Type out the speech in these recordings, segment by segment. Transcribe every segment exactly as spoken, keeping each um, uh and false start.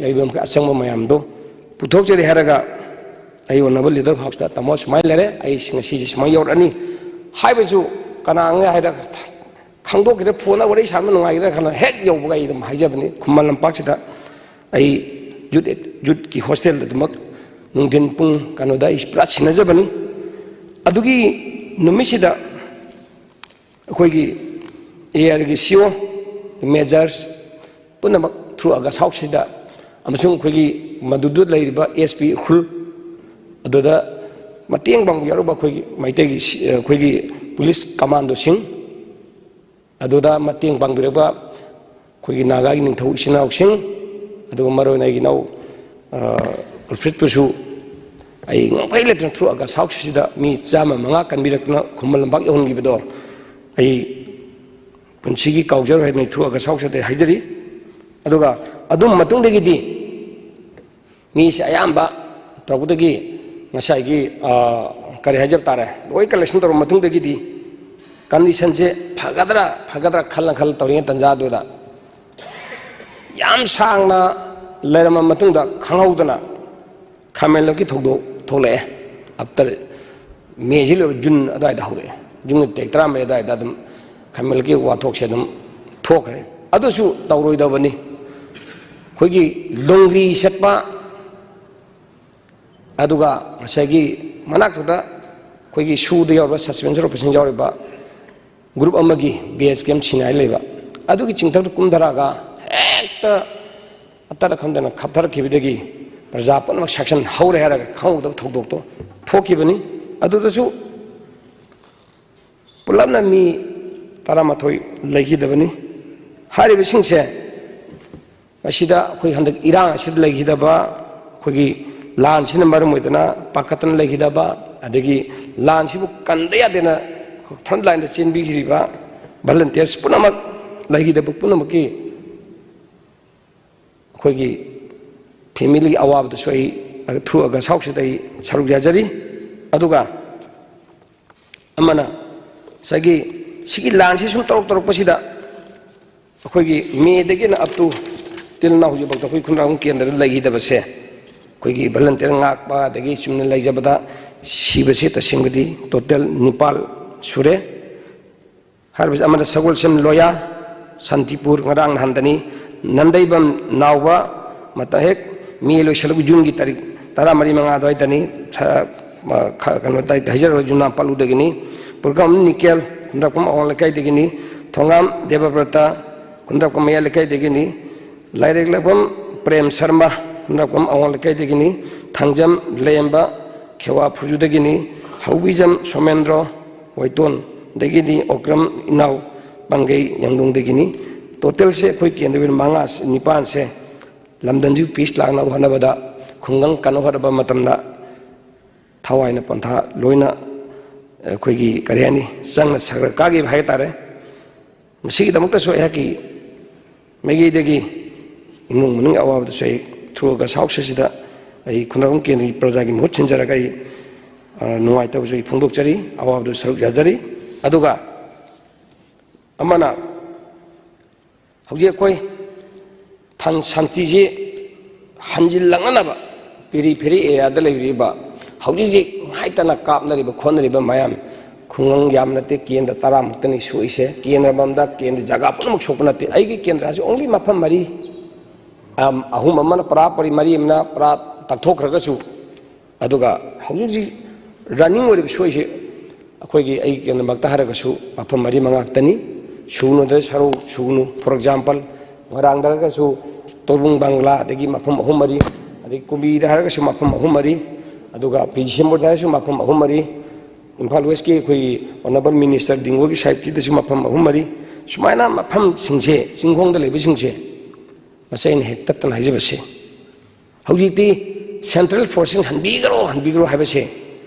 ꯂꯩꯕ ꯃꯈꯩ ꯑꯆꯪꯕ ꯃꯌꯥꯝꯗꯣ ꯄꯨꯊꯣꯛꯆꯔꯤ ꯍꯥꯏꯔꯒ ꯑꯩ ꯑꯣꯅꯔꯦꯕꯜ ꯂꯤꯗꯔ ꯑꯣꯐ ꯍꯥꯎꯁꯇ, "ꯇꯥꯃꯣ, ꯁꯨꯃꯥꯏꯅ ꯂꯩꯔꯦ, ꯑꯩ ꯉꯁꯤꯁꯦ ꯁꯨꯃꯥꯏꯅ ꯌꯧꯔꯛꯑꯅꯤ" ꯍꯥꯏꯕꯁꯨ ꯀꯅꯥꯅ ꯍꯥꯏꯗ ꯈꯪꯗꯣꯛꯈꯤꯗ꯭ꯔꯦ, ꯐꯣꯟꯗ ꯋꯥꯔꯤ ꯁꯥꯟꯅꯕ ꯅꯨꯡꯉꯥꯏꯒꯗ꯭ꯔꯥ ꯈꯜꯂ ꯍꯦꯛ ꯌꯧꯕꯒ ꯑꯩ ꯑꯗꯨꯝ ꯍꯥꯏꯖꯕꯅꯤ, ꯈꯨꯃꯟ ꯂꯝꯄꯥꯛꯁꯤꯗ ꯑꯩ ꯌꯨꯠ, ꯌꯨꯠꯀꯤ ꯍꯣꯁꯇꯦꯜꯗ ꯑꯗꯨꯃꯛ ꯅꯨꯡꯊꯤꯟ ꯄꯨꯡ ꯀꯩꯅꯣꯗ ꯑꯩ ꯄꯨꯔꯥ ꯁꯤꯟꯅꯖꯕꯅꯤ꯫ ꯑꯗꯨꯒꯤ ꯅꯨꯃꯤꯠꯁꯤꯗ ꯑꯩꯈꯣꯏꯒꯤ ꯑꯦ ꯑꯥꯔꯒꯤ ꯁꯤ ꯑꯣ, ꯃꯦꯖꯔꯁ ꯄꯨꯝꯅꯃꯛ ꯊ꯭ꯔꯨ ꯑꯒꯁ ꯍꯥꯎꯁꯁꯤꯗ, ꯑꯃꯁꯨꯡ ꯑꯩꯈꯣꯏꯒꯤ ꯃꯗꯨꯗ ꯂꯩꯔꯤꯕ ꯑꯦꯁ ꯄꯤ ꯎꯈ꯭ꯔꯨꯜ, ꯑꯗꯨꯗ ꯃꯇꯦꯡ ꯄꯥꯡꯕ ꯌꯥꯎꯔꯨꯕ ꯑꯩꯈꯣꯏꯒꯤ ꯃꯩꯇꯩꯒꯤ ꯁꯤ-, ꯑꯩꯈꯣꯏꯒꯤ ꯄꯨꯂꯤꯁ ꯀꯃꯥꯟꯗꯣꯁꯤꯡ, ꯑꯗꯨꯗ ꯃꯇꯦꯡ ꯄꯥꯡꯕꯤꯔꯛꯄ ꯑꯩꯈꯣꯏꯒꯤ ꯅꯥꯒꯥꯒꯤ ꯅꯤꯡꯊꯧ ꯏꯆꯤꯟ ꯏꯅꯥꯎꯁꯤꯡ, ꯑꯗꯨꯒ ꯃꯔꯨꯑꯣꯏꯅ ꯑꯩꯒꯤ ꯏꯅꯥꯎ, ꯑ, ꯑꯜꯐ꯭ꯔꯦꯗꯄꯨꯁꯨ ꯑꯩ ꯉꯝꯈꯩ ꯂꯩꯇꯅ ꯊ꯭ꯔꯨ ꯑꯒꯁ ꯍꯥꯎꯁꯁꯤꯗ ꯃꯤ ꯆꯥꯝꯃ ꯃꯉꯥ ꯀꯟꯕꯤꯔꯛꯇꯨꯅ ꯈꯨꯃꯟ ꯂꯝꯄꯥꯛ ꯌꯧꯍꯟꯈꯤꯕꯗꯣ ꯑꯩ ꯄꯨꯟꯁꯤꯒꯤ ꯀꯥꯎꯖꯔꯣꯏ ꯍꯥꯏꯗꯅ ꯑꯩ ꯊ꯭ꯔꯨ ꯑꯒꯁ ꯍꯥꯎꯁꯇ ꯍꯥꯏꯖꯔꯤ꯫ ꯑꯗꯨꯒ ꯑꯗꯨꯝ ꯃꯇꯨꯡꯗꯒꯤꯗꯤ ꯃꯤꯁꯦ ꯑꯌꯥꯝꯕ ꯇꯧꯔꯛꯄꯗꯒꯤ ꯉꯁꯥꯏꯒꯤ, ꯑ, ꯀꯔꯤ ꯍꯥꯏꯖꯕ ꯇꯥꯔꯦ, ꯂꯣꯏ ꯀꯂꯦꯛꯁꯟ ꯇꯧꯔꯕ ꯃꯇꯨꯡꯗꯒꯤꯗꯤ ꯀꯟꯗꯤꯁꯟꯁꯦ ꯐꯒꯗ꯭ꯔꯥ ꯐꯒꯗ꯭ꯔꯥ ꯈꯜꯂ ꯈꯜꯂ ꯇꯧꯔꯤꯉꯩ ꯇꯥꯟꯖꯥꯗꯨꯗ ꯌꯥꯝ ꯁꯥꯡꯅ ꯂꯩꯔꯝꯃ ꯃꯇꯨꯡꯗ ꯈꯪꯍꯧꯗꯅ ꯈꯥꯃꯦꯟꯂꯣꯛꯀꯤ ꯊꯧꯗꯣꯛ ꯊꯣꯛꯂꯛꯑꯦ꯫ ꯑꯞꯇꯔ ꯃꯦꯁꯤ ꯂꯣꯏꯕ ꯖꯨꯟ ꯑꯗꯨꯋꯥꯏꯗ ꯍꯧꯔꯛꯑꯦ꯫ ꯖꯨꯟꯒꯤ ꯇꯥꯔꯤꯛ ꯇꯔꯥꯃꯔꯤ ꯑꯗꯨꯋꯥꯏꯗ ꯑꯗꯨꯝ ꯈꯥꯃꯦꯟꯂꯣꯛꯀꯤ ꯋꯥꯊꯣꯛꯁꯦ ꯑꯗꯨꯝ ꯊꯣꯛꯈ꯭ꯔꯦ꯫ ꯑꯗꯨꯁꯨ ꯇꯧꯔꯣꯏꯗꯕꯅꯤ꯫ ꯑꯩꯈꯣꯏꯒꯤ ꯂꯣꯡꯔꯤ ꯁꯦꯠꯄ, ꯑꯗꯨꯒ ꯉꯁꯥꯏꯒꯤ ꯃꯅꯥꯛꯇꯨꯗ ꯑꯩꯈꯣꯏꯒꯤ ꯁꯨꯗ ꯌꯥꯎꯔꯤꯕ, ꯁꯁꯄꯦꯟꯁꯟ ꯑꯣꯄꯔꯦꯁꯟ ꯌꯥꯎꯔꯤꯕ ꯒ꯭ꯔꯨꯞ ꯑꯃꯒꯤ ꯕꯦꯁ ꯀꯦꯝ ꯁꯤꯅꯥꯏ ꯂꯩꯕ, ꯑꯗꯨꯒꯤ ꯆꯤꯡꯊꯛꯇ ꯀꯨꯝꯊꯔꯛꯑꯒ ꯍꯦꯛꯇ ꯑꯇꯔ ꯈꯝꯗꯅ ꯈꯞꯊꯔꯛꯈꯤꯕꯗꯒꯤ ꯄ꯭ꯔꯖꯥ ꯄꯨꯝꯅꯃꯛ ꯁꯦꯛꯁꯟ ꯍꯧꯔꯦ ꯍꯥꯏꯔꯒ ꯈꯪꯍꯧꯗꯕ ꯊꯧꯗꯣꯛꯇꯣ ꯊꯣꯛꯈꯤꯕꯅꯤ꯫ ꯑꯗꯨꯗꯁꯨ ꯄꯨꯂꯞꯅ ꯃꯤ ꯇꯔꯥꯃꯥꯊꯣꯏ ꯂꯩꯈꯤꯗꯕꯅꯤ꯫ ꯍꯥꯏꯔꯤꯕꯁꯤꯡꯁꯦ ꯃꯁꯤꯗ ꯑꯩꯈꯣꯏ ꯍꯟꯗꯛ ꯏꯔꯥꯡ ꯑꯁꯤꯗ ꯂꯩꯈꯤꯗꯕ, ꯑꯩꯈꯣꯏꯒꯤ ꯂꯥꯟꯁꯤꯅ ꯃꯔꯝ ꯑꯣꯏꯗꯅ ꯄꯥꯈꯠꯇꯅ ꯂꯩꯈꯤꯗꯕ, ꯑꯗꯒꯤ ꯂꯥꯟꯁꯤꯕꯨ ꯀꯟꯗ ꯌꯥꯗꯦꯅ ꯐ꯭ꯔꯟꯠ ꯂꯥꯏꯟꯗ ꯆꯦꯟꯕꯤꯈꯤꯕ ꯚꯣꯂꯨꯟꯇꯤꯌꯔꯁ ꯄꯨꯝꯅꯃꯛ, ꯂꯩꯈꯤꯗꯕ ꯄꯨꯝꯅꯃꯛꯀꯤ ꯑꯩꯈꯣꯏꯒꯤ ꯐꯦꯃꯤꯂꯤꯒꯤ ꯑꯋꯥꯕꯗꯁꯨ ꯑꯩ ꯊ꯭ꯔꯨ ꯑꯒꯁ ꯍꯥꯎꯁꯁꯤꯗ ꯑꯩ ꯁꯔꯨꯛ ꯌꯥꯖꯔꯤ꯫ ꯑꯗꯨꯒ ꯑꯃꯅ ꯉꯁꯥꯏꯒꯤ ꯁꯤꯒꯤ ꯂꯥꯟꯁꯤ ꯁꯨꯝ ꯇꯧꯔꯛ ꯇꯧꯔꯛꯄꯁꯤꯗ ꯑꯩꯈꯣꯏꯒꯤ ꯃꯦꯗꯒꯤꯅ up to ꯇꯤꯜ ꯏꯅꯥꯎ ꯍꯧꯖꯤꯛꯐꯥꯎꯗ ꯑꯩꯈꯣꯏ ꯈꯨꯟꯗ꯭ꯔꯥꯛꯄꯝ ꯀꯦꯟꯗ꯭ꯔꯗ ꯂꯩꯈꯤꯗꯕꯁꯦ, ꯑꯩꯈꯣꯏꯒꯤ ꯚꯂꯟꯇꯤꯌꯔ ꯉꯥꯛꯄ ꯑꯗꯒꯤ ꯆꯨꯝꯅ ꯂꯩꯖꯕꯗ ꯁꯤꯕꯁꯦ ꯇꯁꯦꯡꯕꯗꯤ ꯇꯣꯇꯦꯜ ꯅꯤꯄꯥꯜ ꯁꯨꯔꯦ꯫ ꯍꯥꯏꯔꯤꯕꯁꯤ ꯑꯃꯅ ꯁꯒꯣꯜꯁꯦꯝ ꯂꯣꯌꯥ, ꯁꯥꯟꯇꯤꯄꯨꯔ, ꯉꯔꯥꯡ ꯅꯍꯥꯟꯗꯅꯤ꯫ ꯅꯟꯗꯩꯕꯝ ꯅꯥꯎꯕ, ꯃꯇꯝ ꯍꯦꯛ ꯃꯦ ꯂꯣꯏꯁꯤꯜꯂꯛꯄ ꯖꯨꯟꯒꯤ ꯇꯥꯔꯤꯛ ꯇꯔꯥꯃꯔꯤ ꯃꯉꯥ ꯑꯗꯨꯋꯥꯏꯗꯅꯤ꯫ ꯁ-, ꯃ-, ꯈ-, ꯀꯩꯅꯣ ꯇꯥꯏ, ꯍꯩꯖꯔꯣꯏ ꯌꯨꯝꯅꯥꯝ ꯄꯥꯠꯂꯨꯗꯒꯤꯅꯤ꯫ ꯄꯨꯔꯀꯝ ꯅꯤꯀꯦꯜ, ꯈꯨꯟꯗ꯭ꯔꯥꯛꯄꯝ ꯑꯋꯥꯡ ꯂꯩꯀꯥꯏꯗꯒꯤꯅꯤ꯫ ꯊꯣꯉꯥꯝ ꯗꯦꯕꯕ꯭ꯔꯇ, ꯈꯨꯟꯗ꯭ꯔꯥꯛꯄꯝ ꯃꯌꯥꯏ ꯂꯩꯀꯥꯏꯗꯒꯤꯅꯤ꯫ ꯂꯥꯏꯔꯦꯛꯂꯛꯄꯝ ꯄ꯭ꯔꯦꯝ ꯁꯔꯃ, ꯈꯨꯟꯗ꯭ꯔꯥꯛꯄꯝ ꯑꯋꯥꯡ ꯂꯩꯀꯥꯏꯗꯒꯤꯅꯤ꯫ ꯊꯥꯡꯖꯝ ꯂꯦꯝꯕ, ꯈꯦꯋꯥ ꯐꯨꯔꯖꯨꯗꯒꯤꯅꯤ꯫ ꯍꯧꯕꯤꯖꯝ ꯁꯣꯃꯦꯟꯗ꯭ꯔꯣ, ꯋꯥꯏꯇꯣꯟꯗꯒꯤꯗꯤ ꯑꯣꯀ꯭ꯔꯝ ꯏꯅꯥꯎ ꯄꯥꯡꯒꯩ ꯌꯥꯡꯗꯣꯡꯗꯒꯤꯅꯤ꯫ ꯇꯣꯇꯦꯜꯁꯦ ꯑꯩꯈꯣꯏ ꯀꯦꯟꯗ꯭ꯔ ꯃꯉꯥ, ꯅꯤꯄꯥꯟꯁꯦ ꯂꯝꯗꯝꯁꯤꯕꯨ ꯄꯤꯁ ꯂꯥꯛꯅꯕ ꯍꯣꯠꯅꯕꯗ, ꯈꯨꯡꯒꯪ ꯀꯟꯅ ꯍꯣꯠꯅꯕ ꯃꯇꯝꯗ ꯊꯋꯥꯏꯅ ꯄꯟꯊꯥ ꯂꯣꯏꯅ ꯑꯩꯈꯣꯏꯒꯤ, ꯀꯔꯤ ꯍꯥꯏꯅꯤ, ꯆꯪꯅ ꯁꯔꯒ ꯀꯥꯈꯤꯕ ꯍꯥꯏ ꯇꯥꯔꯦ꯫ ꯃꯁꯤꯒꯤꯗꯃꯛꯇꯁꯨ ꯑꯩꯍꯥꯛꯀꯤ ꯃꯥꯏꯀꯩꯗꯒꯤ ꯏꯃꯨꯡ ꯃꯅꯨꯡꯒꯤ ꯑꯋꯥꯕꯗꯁꯨ ꯑꯩ ꯊ꯭ꯔꯨ ꯑꯒꯁ ꯍꯥꯎꯁ ꯑꯁꯤꯗ ꯑꯩ ꯈꯨꯟꯗ꯭ꯔꯥꯛꯄꯝ ꯀꯦꯟꯗ꯭ꯔꯒꯤ ꯄ꯭ꯔꯖꯥꯒꯤ ꯃꯍꯨꯠ ꯁꯤꯟꯖꯔꯒ ꯑꯩ, ꯑ, ꯅꯨꯡꯉꯥꯏꯇꯕꯁꯨ ꯑꯩ ꯐꯣꯡꯗꯣꯛꯆꯔꯤ, ꯑꯋꯥꯕꯗꯨ ꯁꯔꯨꯛ ꯌꯥꯖꯔꯤ꯫ ꯑꯗꯨꯒ ꯑꯃꯅ, ꯍꯧꯖꯤꯛ ꯑꯩꯈꯣꯏ ꯊꯥꯡ ꯁꯥꯟꯇꯤꯁꯤ ꯍꯟꯖꯤꯜꯂꯛꯅꯅꯕ ꯄꯦꯔꯤꯐꯦꯔꯤ ꯑꯦꯔꯤꯌꯥꯗ ꯂꯩꯕꯤꯔꯤꯕ, ꯍꯧꯖꯤꯛ ꯍꯧꯖꯤꯛ ꯉꯥꯏꯇꯅ ꯀꯥꯞꯅꯔꯤꯕ ꯈꯣꯠꯅꯔꯤꯕ ꯃꯌꯥꯝ, ꯈꯨꯡꯒꯪ ꯌꯥꯝ ꯅꯠꯇꯦ, ꯀꯦꯟꯗ꯭ꯔ ꯇꯔꯥꯃꯨꯛꯇꯅꯤ ꯁꯣꯛꯏꯁꯦ꯫ ꯀꯦꯟꯗ꯭ꯔ ꯃꯔꯝꯗ ꯀꯦꯟꯗ꯭ꯔ ꯖꯒꯥ ꯄꯨꯝꯅꯃꯛ ꯁꯣꯛꯄ ꯅꯠꯇꯦ꯫ ꯑꯩꯒꯤ ꯀꯦꯟꯗ꯭ꯔꯁꯤ only ꯃꯐꯝ ꯃꯔꯤ, ꯑꯝ, ꯑꯍꯨꯝ ꯑꯃꯅ ꯄꯨꯔꯥ ꯄꯔꯤ, ꯃꯔꯤ ꯑꯃꯅ ꯄꯨꯔꯥ ꯇꯛꯊꯣꯛꯈ꯭ꯔꯒꯁꯨ, ꯑꯗꯨꯒ ꯍꯧꯖꯤꯛ ꯍꯧꯖꯤꯛ ꯔꯟꯅꯤꯡ ꯑꯣꯏꯔꯤꯕ ꯁꯣꯏꯁꯦ ꯑꯩꯈꯣꯏꯒꯤ, ꯑꯩꯒꯤ ꯀꯩꯅꯣꯃꯛꯇ ꯍꯥꯏꯔꯒꯁꯨ ꯃꯐꯝ ꯃꯔꯤ ꯃꯉꯥ ꯈꯛꯇꯅꯤ꯫ ꯁꯨꯒꯅꯨꯗ ꯁꯔꯨ ꯁꯨꯒꯅꯨ꯫ For example, ꯃꯣꯏꯔꯥꯡꯗ ꯍꯥꯏꯔꯒꯁꯨ ꯇꯣꯔꯕꯨꯡ ꯕꯪꯒ꯭ꯂꯥ, ꯑꯗꯒꯤ ꯃꯐꯝ ꯑꯍꯨꯝ ꯃꯔꯤ, ꯑꯗꯒꯤ ꯀꯨꯝꯕꯤꯗ ꯍꯥꯏꯔꯒꯁꯨ ꯃꯐꯝ ꯑꯍꯨꯝ ꯃꯔꯤ, ꯑꯗꯨꯒ ꯕꯤꯖꯤꯁꯦꯝꯕꯨꯔꯗ ꯍꯥꯏꯔꯒꯁꯨ ꯃꯐꯝ ꯑꯍꯨꯝ ꯃꯔꯤ, ꯏꯝꯐꯥꯜ ꯋꯦꯁꯀꯤ ꯑꯩꯈꯣꯏꯒꯤ ꯑꯣꯅꯔꯦꯕꯜ ꯃꯤꯅꯤꯁꯇꯔ ꯗꯤꯡꯒꯣꯒꯤ ꯁꯥꯏꯠꯀꯤꯗꯁꯨ ꯃꯐꯝ ꯑꯍꯨꯝ ꯃꯔꯤ, ꯁꯨꯃꯥꯏꯅ ꯃꯐꯝꯁꯤꯡꯁꯦ, ꯆꯤꯡꯈꯣꯡꯗ ꯂꯩꯕꯁꯤꯡꯁꯦ, ꯃꯁꯤ ꯑꯩꯅ ꯍꯦꯛ ꯇꯠꯇꯅ ꯍꯥꯏꯖꯕꯁꯦ, ꯍꯧꯖꯤꯛꯇꯤ ꯁꯦꯟꯇ꯭ꯔꯦꯜ ꯐꯣꯔꯁꯁꯤꯡ ꯍꯟꯕꯤꯈ꯭ꯔꯣ, ꯍꯟꯕꯤꯈ꯭ꯔꯣ ꯍꯥꯏꯕꯁꯦ,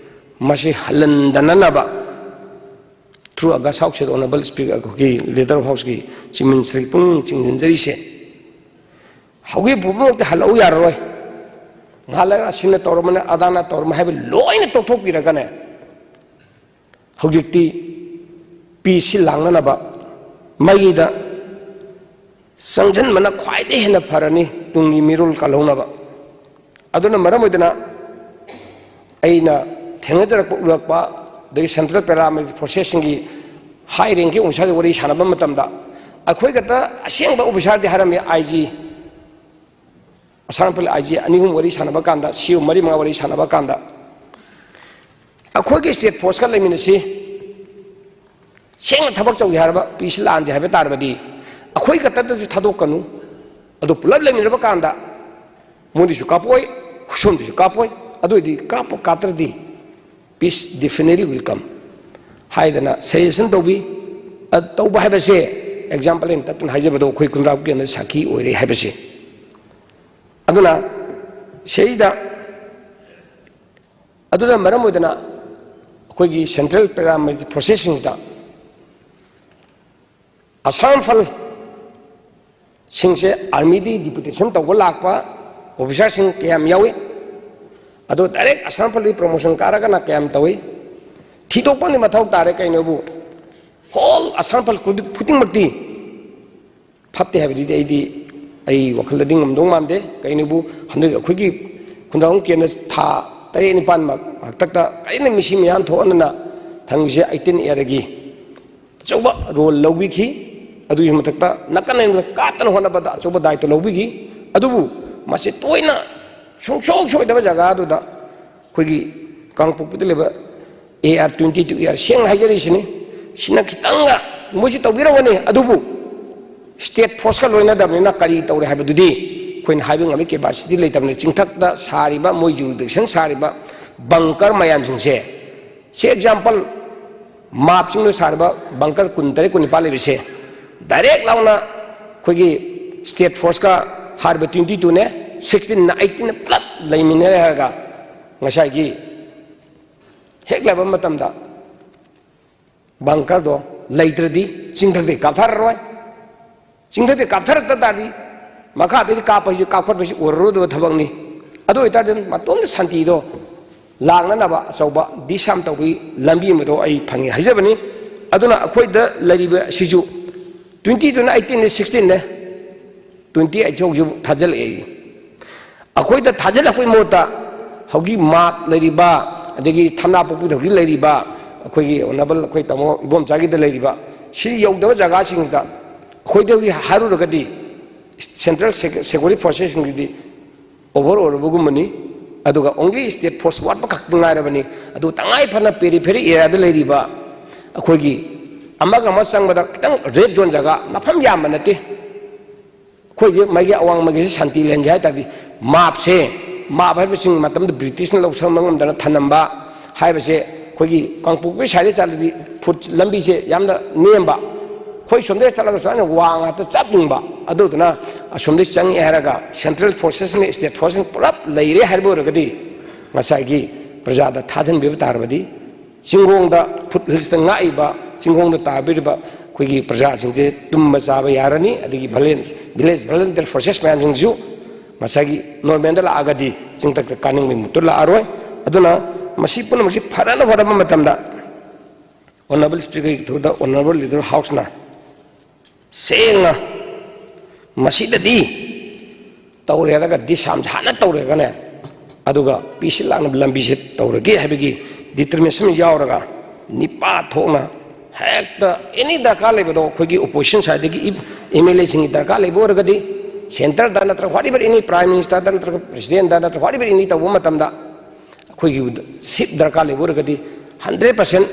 ꯃꯁꯤ ꯍꯜꯍꯟꯗꯅꯅꯕ ꯊ꯭ꯔꯨ ꯑꯒꯁ ꯍꯥꯎꯁꯁꯤꯗ ꯑꯣꯅꯔꯦꯕꯜ ꯁ꯭ꯄꯤꯀꯔ, ꯑꯩꯈꯣꯏꯒꯤ ꯂꯤꯗꯔ ꯑꯣꯐ ꯍꯥꯎꯁꯀꯤ ꯆꯤꯐ ꯃꯤꯅꯤꯁꯇꯔꯒꯤ ꯄꯨꯛꯅꯤꯡ ꯆꯤꯡꯁꯤꯟꯖꯔꯤꯁꯦ꯫ ꯍꯧꯖꯤꯛ ꯄꯨꯝꯅꯃꯛꯇꯤ ꯍꯜꯂꯛꯎ ꯌꯥꯔꯔꯣꯏ꯫ ꯉꯥꯏꯍꯥꯛ ꯂꯩꯔꯒ ꯑꯁꯤꯅ ꯇꯧꯔꯝꯃꯅꯤ, ꯑꯗꯥꯅ ꯇꯧꯔꯝꯃꯅꯤ ꯍꯥꯏꯕ ꯂꯣꯏꯅ ꯇꯣꯛꯊꯣꯛꯄꯤꯔꯒꯅꯦ, ꯍꯧꯖꯤꯛꯇꯤ ꯄꯤꯁꯁꯤ ꯂꯥꯡꯅꯅꯕ ꯃꯥꯏꯀꯩꯗ ꯆꯪꯁꯤꯟꯕꯅ ꯈ꯭ꯋꯥꯏꯗꯒꯤ ꯍꯦꯟꯅ ꯐꯔꯅꯤ ꯇꯨꯡꯒꯤ ꯃꯤꯔꯣꯜ ꯀꯜꯍꯧꯅꯕ꯫ ꯑꯗꯨꯅ ꯃꯔꯝ ꯑꯣꯏꯗꯅ ꯑꯩꯅ ꯊꯦꯡꯅꯖꯔꯛꯄ, ꯎꯔꯛꯄ, ꯑꯗꯒꯤ central paramilitary forcesꯁꯤꯡꯒꯤ high rank officerꯒꯤ ꯋꯥꯔꯤ ꯁꯥꯟꯅꯕ ꯃꯇꯝꯗ, ꯑꯩꯈꯣꯏ ꯈꯛꯇ ꯑꯁꯦꯡꯕ officerꯗꯤ ꯍꯥꯏꯔꯝꯃꯤ, IG, ꯑꯁꯥꯝ ꯔꯥꯏꯐꯜ IG ꯑꯅꯤ ꯑꯍꯨꯝ ꯋꯥꯔꯤ ꯁꯥꯟꯅꯕ ꯀꯥꯟꯗ, CO ꯃꯔꯤ ꯃꯉꯥ ꯋꯥꯔꯤ ꯁꯥꯟꯅꯕ ꯀꯥꯟꯗ, ꯑꯩꯈꯣꯏꯒꯤ state forceꯀ ꯂꯩꯃꯤꯟꯅꯁꯤ, ꯁꯦꯡꯅ ꯊꯕꯛ ꯇꯧꯒꯦ ꯍꯥꯏꯔꯕ, peace ꯂꯥꯟꯁꯦ ꯍꯥꯏꯕ ꯇꯥꯔꯕꯗꯤ, ꯑꯩꯈꯣꯏ ꯈꯛꯇꯗꯁꯨ ꯊꯥꯗꯣꯛꯀꯅꯨ, ꯑꯗꯨ ꯄꯨꯂꯞ ꯂꯩꯃꯤꯟꯅꯔꯕ ꯀꯥꯟꯗ ꯃꯣꯏꯗꯁꯨ ꯀꯥꯞꯄꯣꯏ, ꯁꯣꯝꯗꯁꯨ ꯀꯥꯞꯄꯣꯏ, ꯑꯗꯨ ꯑꯣꯏꯗꯤ ꯀꯥꯞꯄ ꯀꯥꯞꯇ꯭ꯔꯗꯤ peace definitely will come ꯍꯥꯏꯗꯅ suggestion ꯇꯧꯕꯤ꯫ ꯑ, ꯇꯧꯕ ꯍꯥꯏꯕꯁꯦ example ꯑꯩꯅ ꯇꯠꯇꯅ ꯍꯥꯏꯖꯕꯗꯣ ꯑꯩꯈꯣꯏ ꯀꯨꯟꯗ꯭ꯔꯥ ꯀꯦꯟꯗ꯭ꯔ ꯁꯥꯈꯤ ꯑꯣꯏꯔꯦ ꯍꯥꯏꯕꯁꯦ꯫ ꯑꯗꯨꯅ ꯁꯤꯗꯩꯁꯤꯗ, ꯑꯗꯨꯅ ꯃꯔꯝ ꯑꯣꯏꯗꯅ ꯑꯩꯈꯣꯏꯒꯤ central paramilitary forcesꯁꯤꯡꯁꯤꯗ ꯑꯁꯥꯝ ꯔꯥꯏꯐꯜꯁꯤꯡꯁꯦ armyꯗꯒꯤ deputation ꯇꯧꯕ ꯂꯥꯛꯄ officerꯁꯤꯡ ꯀꯌꯥꯝ ꯌꯥꯎꯏ, ꯑꯗꯣ direct ꯑꯁꯥꯝ ꯔꯥꯏꯐꯜꯗꯒꯤ promotion ꯀꯥꯔꯒꯅ ꯀꯌꯥꯝ ꯇꯧꯏ, ꯊꯤꯗꯣꯛꯄ ꯑꯃꯗꯤ ꯃꯊꯧ ꯇꯥꯔꯦ꯫ ꯀꯩꯅꯣꯕꯨ whole ꯑꯁꯥꯝ ꯔꯥꯏꯐꯜ ꯈꯨꯗꯤꯡ-, ꯈꯨꯗꯤꯡꯃꯛꯇꯤ ꯐꯠꯇꯦ ꯍꯥꯏꯕꯗꯨꯗꯤ ꯑꯩꯗꯤ, ꯑꯩ ꯋꯥꯈꯜꯗꯗꯤ ꯉꯝꯗꯧ ꯃꯥꯟꯗꯦ꯫ ꯀꯩꯅꯣꯕꯨ ꯍꯟꯗꯛ ꯑꯩꯈꯣꯏꯒꯤ ꯈꯨꯟꯗ꯭ꯔꯥꯛꯄꯝ ꯀꯦꯟꯗ꯭ꯔ ꯊꯥ ꯇꯔꯦꯠ ꯅꯤꯄꯥꯜꯃꯛ ꯍꯥꯛꯇꯛꯇ ꯀꯔꯤꯅ ꯃꯤꯁꯤ ꯃꯌꯥꯝ ꯊꯣꯛꯍꯟꯗꯅ ꯊꯝꯃꯤꯁꯦ eighteen Airꯒꯤ ꯑꯆꯧꯕ role ꯂꯧꯕꯤꯈꯤ꯫ ꯑꯗꯨꯒꯤ ꯃꯊꯛꯇ ꯅꯥꯀꯟ ꯑꯅꯤꯃꯛꯇ ꯀꯥꯞꯇꯅ ꯍꯣꯠꯅꯕꯗ ꯑꯆꯧꯕ ꯗꯥꯏꯇ ꯂꯧꯕꯤꯈꯤ꯫ ꯑꯗꯨꯕꯨ ꯃꯁꯤ ꯇꯣꯏꯅ ꯁꯨꯡꯁꯣꯏ ꯁꯣꯏꯗꯕ ꯖꯒꯥꯗꯨꯗ ꯑꯩꯈꯣꯏꯒꯤ ꯀꯥꯡꯄꯣꯛꯄꯤꯗ ꯂꯩꯕ AR twenty two AR, ꯁꯦꯡꯅ ꯍꯥꯏꯖꯔꯤꯁꯤꯅꯤ, ꯁꯤꯅ ꯈꯤꯇꯪꯒ ꯃꯣꯏꯁꯤ ꯇꯧꯕꯤꯔꯝꯒꯅꯤ, ꯑꯗꯨꯕꯨ state forceꯀ ꯂꯣꯏꯅꯗꯕꯅꯤꯅ ꯀꯔꯤ ꯇꯧꯔꯦ ꯍꯥꯏꯕꯗꯨꯗꯤ ꯑꯩꯈꯣꯏꯅ ꯍꯥꯏꯕ ꯉꯝꯃꯤ capacity ꯂꯩꯇꯕꯅꯤ꯫ ꯆꯤꯡꯊꯛꯇ ꯁꯥꯔꯤꯕ, ꯃꯣꯏ jurisdiction ꯁꯥꯔꯤꯕ bunker ꯃꯌꯥꯝꯁꯤꯡꯁꯦ, ꯁꯤ example, ꯃꯥꯞ ꯆꯤꯡꯗ ꯁꯥꯔꯤꯕ bunker ꯀꯨꯟꯇꯔꯦꯠ ꯀꯨꯟꯅꯤꯄꯥꯜ ꯂꯩꯕꯁꯦ, direct ꯂꯥꯎꯅ ꯑꯩꯈꯣꯏꯒꯤ state forceꯀ ꯍꯥꯏꯔꯤꯕ twenty twoꯅꯦ, sixteenꯅ eighteenꯅ ꯄꯨꯂꯞ ꯂꯩꯃꯤꯟꯅꯔꯦ ꯍꯥꯏꯔꯒ, ꯉꯁꯥꯏꯒꯤ ꯍꯦꯛ ꯂꯩꯕ ꯃꯇꯝꯗ bunkerꯗꯣ ꯂꯩꯇ꯭ꯔꯗꯤ ꯆꯤꯡꯊꯛꯇꯒꯤ ꯀꯥꯞꯊꯔꯔꯣꯏ꯫ ꯆꯤꯡꯊꯛꯇꯒꯤ ꯀꯥꯞꯊꯔꯛꯇ ꯇꯥꯔꯗꯤ ꯃꯈꯥꯗꯒꯤ ꯀꯥꯞꯄ ꯍꯥꯏꯁꯤ, ꯀꯥꯞꯈꯠꯄ ꯍꯥꯏꯁꯤ ꯑꯣꯏꯔꯔꯣꯏꯗꯕ ꯊꯕꯛꯅꯤ꯫ ꯑꯗꯨ ꯑꯣꯏꯇꯥꯔꯗꯤ ꯃꯇꯣꯝꯇ ꯁꯥꯟꯇꯤꯗꯣ ꯂꯥꯛꯅꯅꯕ ꯑꯆꯧꯕ disarm ꯇꯧꯕꯒꯤ ꯂꯝꯕꯤ ꯑꯃꯗꯣ ꯑꯩ ꯐꯪꯉꯤ ꯍꯥꯏꯖꯕꯅꯤ꯫ ꯑꯗꯨꯅ ꯑꯩꯈꯣꯏꯗ ꯂꯩꯔꯤꯕ ꯁꯤꯁꯨ twenty twoꯅ eighteenꯅꯦ, sixteenꯅꯦ, ꯇ꯭ꯋꯦꯟꯇꯤ ꯑꯩꯠꯁꯤ ꯍꯧꯖꯤꯛ ꯊꯥꯖꯤꯜꯂꯛꯑꯦ꯫ ꯑꯩꯈꯣꯏꯗ ꯊꯥꯖꯤꯜꯂꯛꯄꯒꯤ ꯃꯍꯨꯠꯇ ꯍꯧꯖꯤꯛ ꯃꯥꯞ ꯂꯩꯔꯤꯕ, ꯑꯗꯒꯤ ꯊꯝꯅꯥ ꯄꯣꯛꯄꯤꯗ ꯍꯧꯖꯤꯛ ꯂꯩꯔꯤꯕ ꯑꯩꯈꯣꯏꯒꯤ ꯑꯣꯅꯔꯦꯕꯜ ꯑꯩꯈꯣꯏ ꯇꯥꯃꯣ ꯏꯕꯣꯝꯆꯥꯒꯤꯗ ꯂꯩꯔꯤꯕ ꯁꯤ ꯌꯧꯗꯕ ꯖꯒꯥꯁꯤꯡꯁꯤꯗ ꯑꯩꯈꯣꯏꯗ ꯍꯧꯖꯤꯛ ꯍꯥꯏꯔꯨꯔꯒꯗꯤ ꯁꯦꯟꯇ꯭ꯔꯦꯜ ꯁꯦꯀ꯭ꯌꯨꯔꯤꯇꯤ ꯐꯣꯔꯁꯦꯁꯁꯤꯡꯒꯤꯗꯤ over ꯑꯣꯏꯔꯕꯒꯨꯝꯕꯅꯤ꯫ ꯑꯗꯨꯒ only state force ꯋꯥꯠꯄ ꯈꯛꯇ ꯉꯥꯏꯔꯕꯅꯤ꯫ ꯑꯗꯨ ꯇꯉꯥꯏ ꯐꯗꯅ ꯄꯦꯔꯤꯐꯦꯔꯤ ꯑꯦꯔꯤꯌꯥꯗ ꯂꯩꯔꯤꯕ ꯑꯩꯈꯣꯏꯒꯤ ꯑꯃꯒ ꯑꯃ ꯆꯪꯕꯗ ꯈꯤꯇꯪ ꯔꯦꯗ ꯖꯣꯟ ꯖꯒꯥ ꯃꯐꯝ ꯌꯥꯝꯕ ꯅꯠꯇꯦ꯫ ꯑꯩꯈꯣꯏꯁꯦ ꯃꯥꯒꯤ ꯑꯋꯥꯡ ꯃꯥꯒꯤꯁꯦ ꯁꯥꯟꯇꯤ ꯂꯦꯟꯁꯦ ꯍꯥꯏ ꯇꯥꯔꯗꯤ ꯃꯥꯞꯁꯦ, ꯃꯥꯞ ꯍꯥꯏꯕꯁꯤꯡ ꯃꯇꯝꯗ ꯕ꯭ꯔꯤꯇꯤꯁꯅ ꯂꯧꯁꯟꯕ ꯉꯝꯗꯅ ꯊꯅꯝꯕ ꯍꯥꯏꯕꯁꯦ ꯑꯩꯈꯣꯏꯒꯤ ꯀꯥꯡꯄꯣꯛꯄꯤ ꯁꯥꯏꯗ ꯆꯠꯂꯗꯤ ꯐꯨꯠ ꯂꯝꯕꯤꯁꯦ ꯌꯥꯝꯅ ꯅꯦꯝꯕ, ꯑꯩꯈꯣꯏ ꯁꯣꯝꯗ ꯆꯠꯂꯒ ꯁꯨꯃꯥꯏꯅ ꯋꯥꯡ ꯉꯥꯛꯇ ꯆꯞ ꯌꯨꯡꯕ꯫ ꯑꯗꯨꯗꯨꯅ ꯑꯁꯣꯝꯗꯒꯤ ꯆꯪꯉꯛꯑꯦ ꯍꯥꯏꯔꯒ ꯁꯦꯟꯇ꯭ꯔꯦꯜ ꯐꯣꯔꯁꯦꯁꯅ ꯁ꯭ꯇꯦꯠ ꯐꯣꯔꯁꯦꯁ ꯄꯨꯂꯞ ꯂꯩꯔꯦ ꯍꯥꯏꯕ ꯑꯣꯏꯔꯒꯗꯤ ꯉꯁꯥꯏꯒꯤ ꯄ꯭ꯔꯖꯥꯗ ꯊꯥꯖꯤꯟꯕꯤꯕ ꯇꯥꯔꯕꯗꯤ ꯆꯤꯡꯈꯣꯡꯗ ꯐꯨꯠ ꯍꯤꯜꯁꯇ ꯉꯥꯛꯏꯕ ꯆꯤꯡꯈꯣꯡꯗ ꯇꯥꯕꯤꯔꯤꯕ ꯑꯩꯈꯣꯏꯒꯤ ꯄ꯭ꯔꯖꯥꯁꯤꯡꯁꯦ ꯇꯨꯝꯕ ꯆꯥꯕ ꯌꯥꯔꯅꯤ, ꯑꯗꯒꯤ ꯚꯤꯂꯦꯖ ꯚꯣꯂꯟꯇꯤꯌꯔ ꯐꯣꯔꯁꯦꯁ ꯃꯌꯥꯝꯁꯤꯡꯁꯨ ꯉꯁꯥꯏꯒꯤ ꯅꯣꯔꯃꯦꯜꯗ ꯂꯥꯛꯑꯒꯗꯤ ꯆꯤꯡꯊꯛꯇ ꯀꯥꯅꯤꯡꯕꯒꯤ ꯃꯨꯠꯇꯨ ꯂꯥꯛꯑꯔꯣꯏ꯫ ꯑꯗꯨꯅ ꯃꯁꯤ ꯄꯨꯝꯅꯃꯛꯁꯤ ꯐꯅꯅ ꯍꯣꯠꯅꯕ ꯃꯇꯝꯗ ꯑꯣꯅꯔꯦꯕꯜ ꯁ꯭ꯄꯤꯀꯔꯒꯤ ꯊ꯭ꯔꯨꯗ ꯑꯣꯅꯔꯦꯕꯜ ꯂꯤꯗꯔ ꯍꯥꯎꯁꯅ ꯁꯦꯡꯅ ꯃꯁꯤꯗꯗꯤ ꯇꯧꯔꯦ ꯍꯥꯏꯔꯒ ꯗꯤꯁꯥꯝꯁꯦ ꯍꯥꯟꯅ ꯇꯧꯔꯦꯒꯅꯦ, ꯑꯗꯨꯒ ꯄꯤꯁꯤ ꯂꯥꯛꯅꯕ ꯂꯝꯕꯤꯁꯦ ꯇꯧꯔꯒꯦ ꯍꯥꯏꯕꯒꯤ ꯗꯤꯇꯔꯃꯤꯅꯦꯁꯟ ꯌꯥꯎꯔꯒ ꯅꯤꯄꯥ ꯊꯣꯛꯅ ꯍꯦꯛꯇ ꯑꯦꯅꯤ ꯗꯔꯀꯥꯔ ꯂꯩꯕꯗꯣ ꯑꯩꯈꯣꯏꯒꯤ ꯑꯣꯄꯣꯖꯤꯁꯟ ꯁꯥꯏꯗꯒꯤ ꯑꯦꯝ ꯑꯦꯜ ꯑꯦꯁꯤꯡꯒꯤ ꯗꯔꯀꯥꯔ ꯂꯩꯕ ꯑꯣꯏꯔꯒꯗꯤ ꯁꯦꯟꯇꯔꯗ ꯅꯠꯇ꯭ꯔꯒ whatever any prime ministerꯗ ꯅꯠꯇ꯭ꯔꯒ ꯄ꯭ꯔꯦꯁꯤꯗꯦꯟꯗ ꯅꯠꯇ꯭ꯔꯒ whatever any ꯇꯧꯕ ꯃꯇꯝꯗ ꯑꯩꯈꯣꯏꯒꯤ ꯁꯤꯞ ꯗꯔꯀꯥꯔ ꯂꯩꯕ ꯑꯣꯏꯔꯒꯗꯤ ꯍꯟꯗ꯭ꯔꯦꯠ ꯄꯥꯔꯁꯦꯟ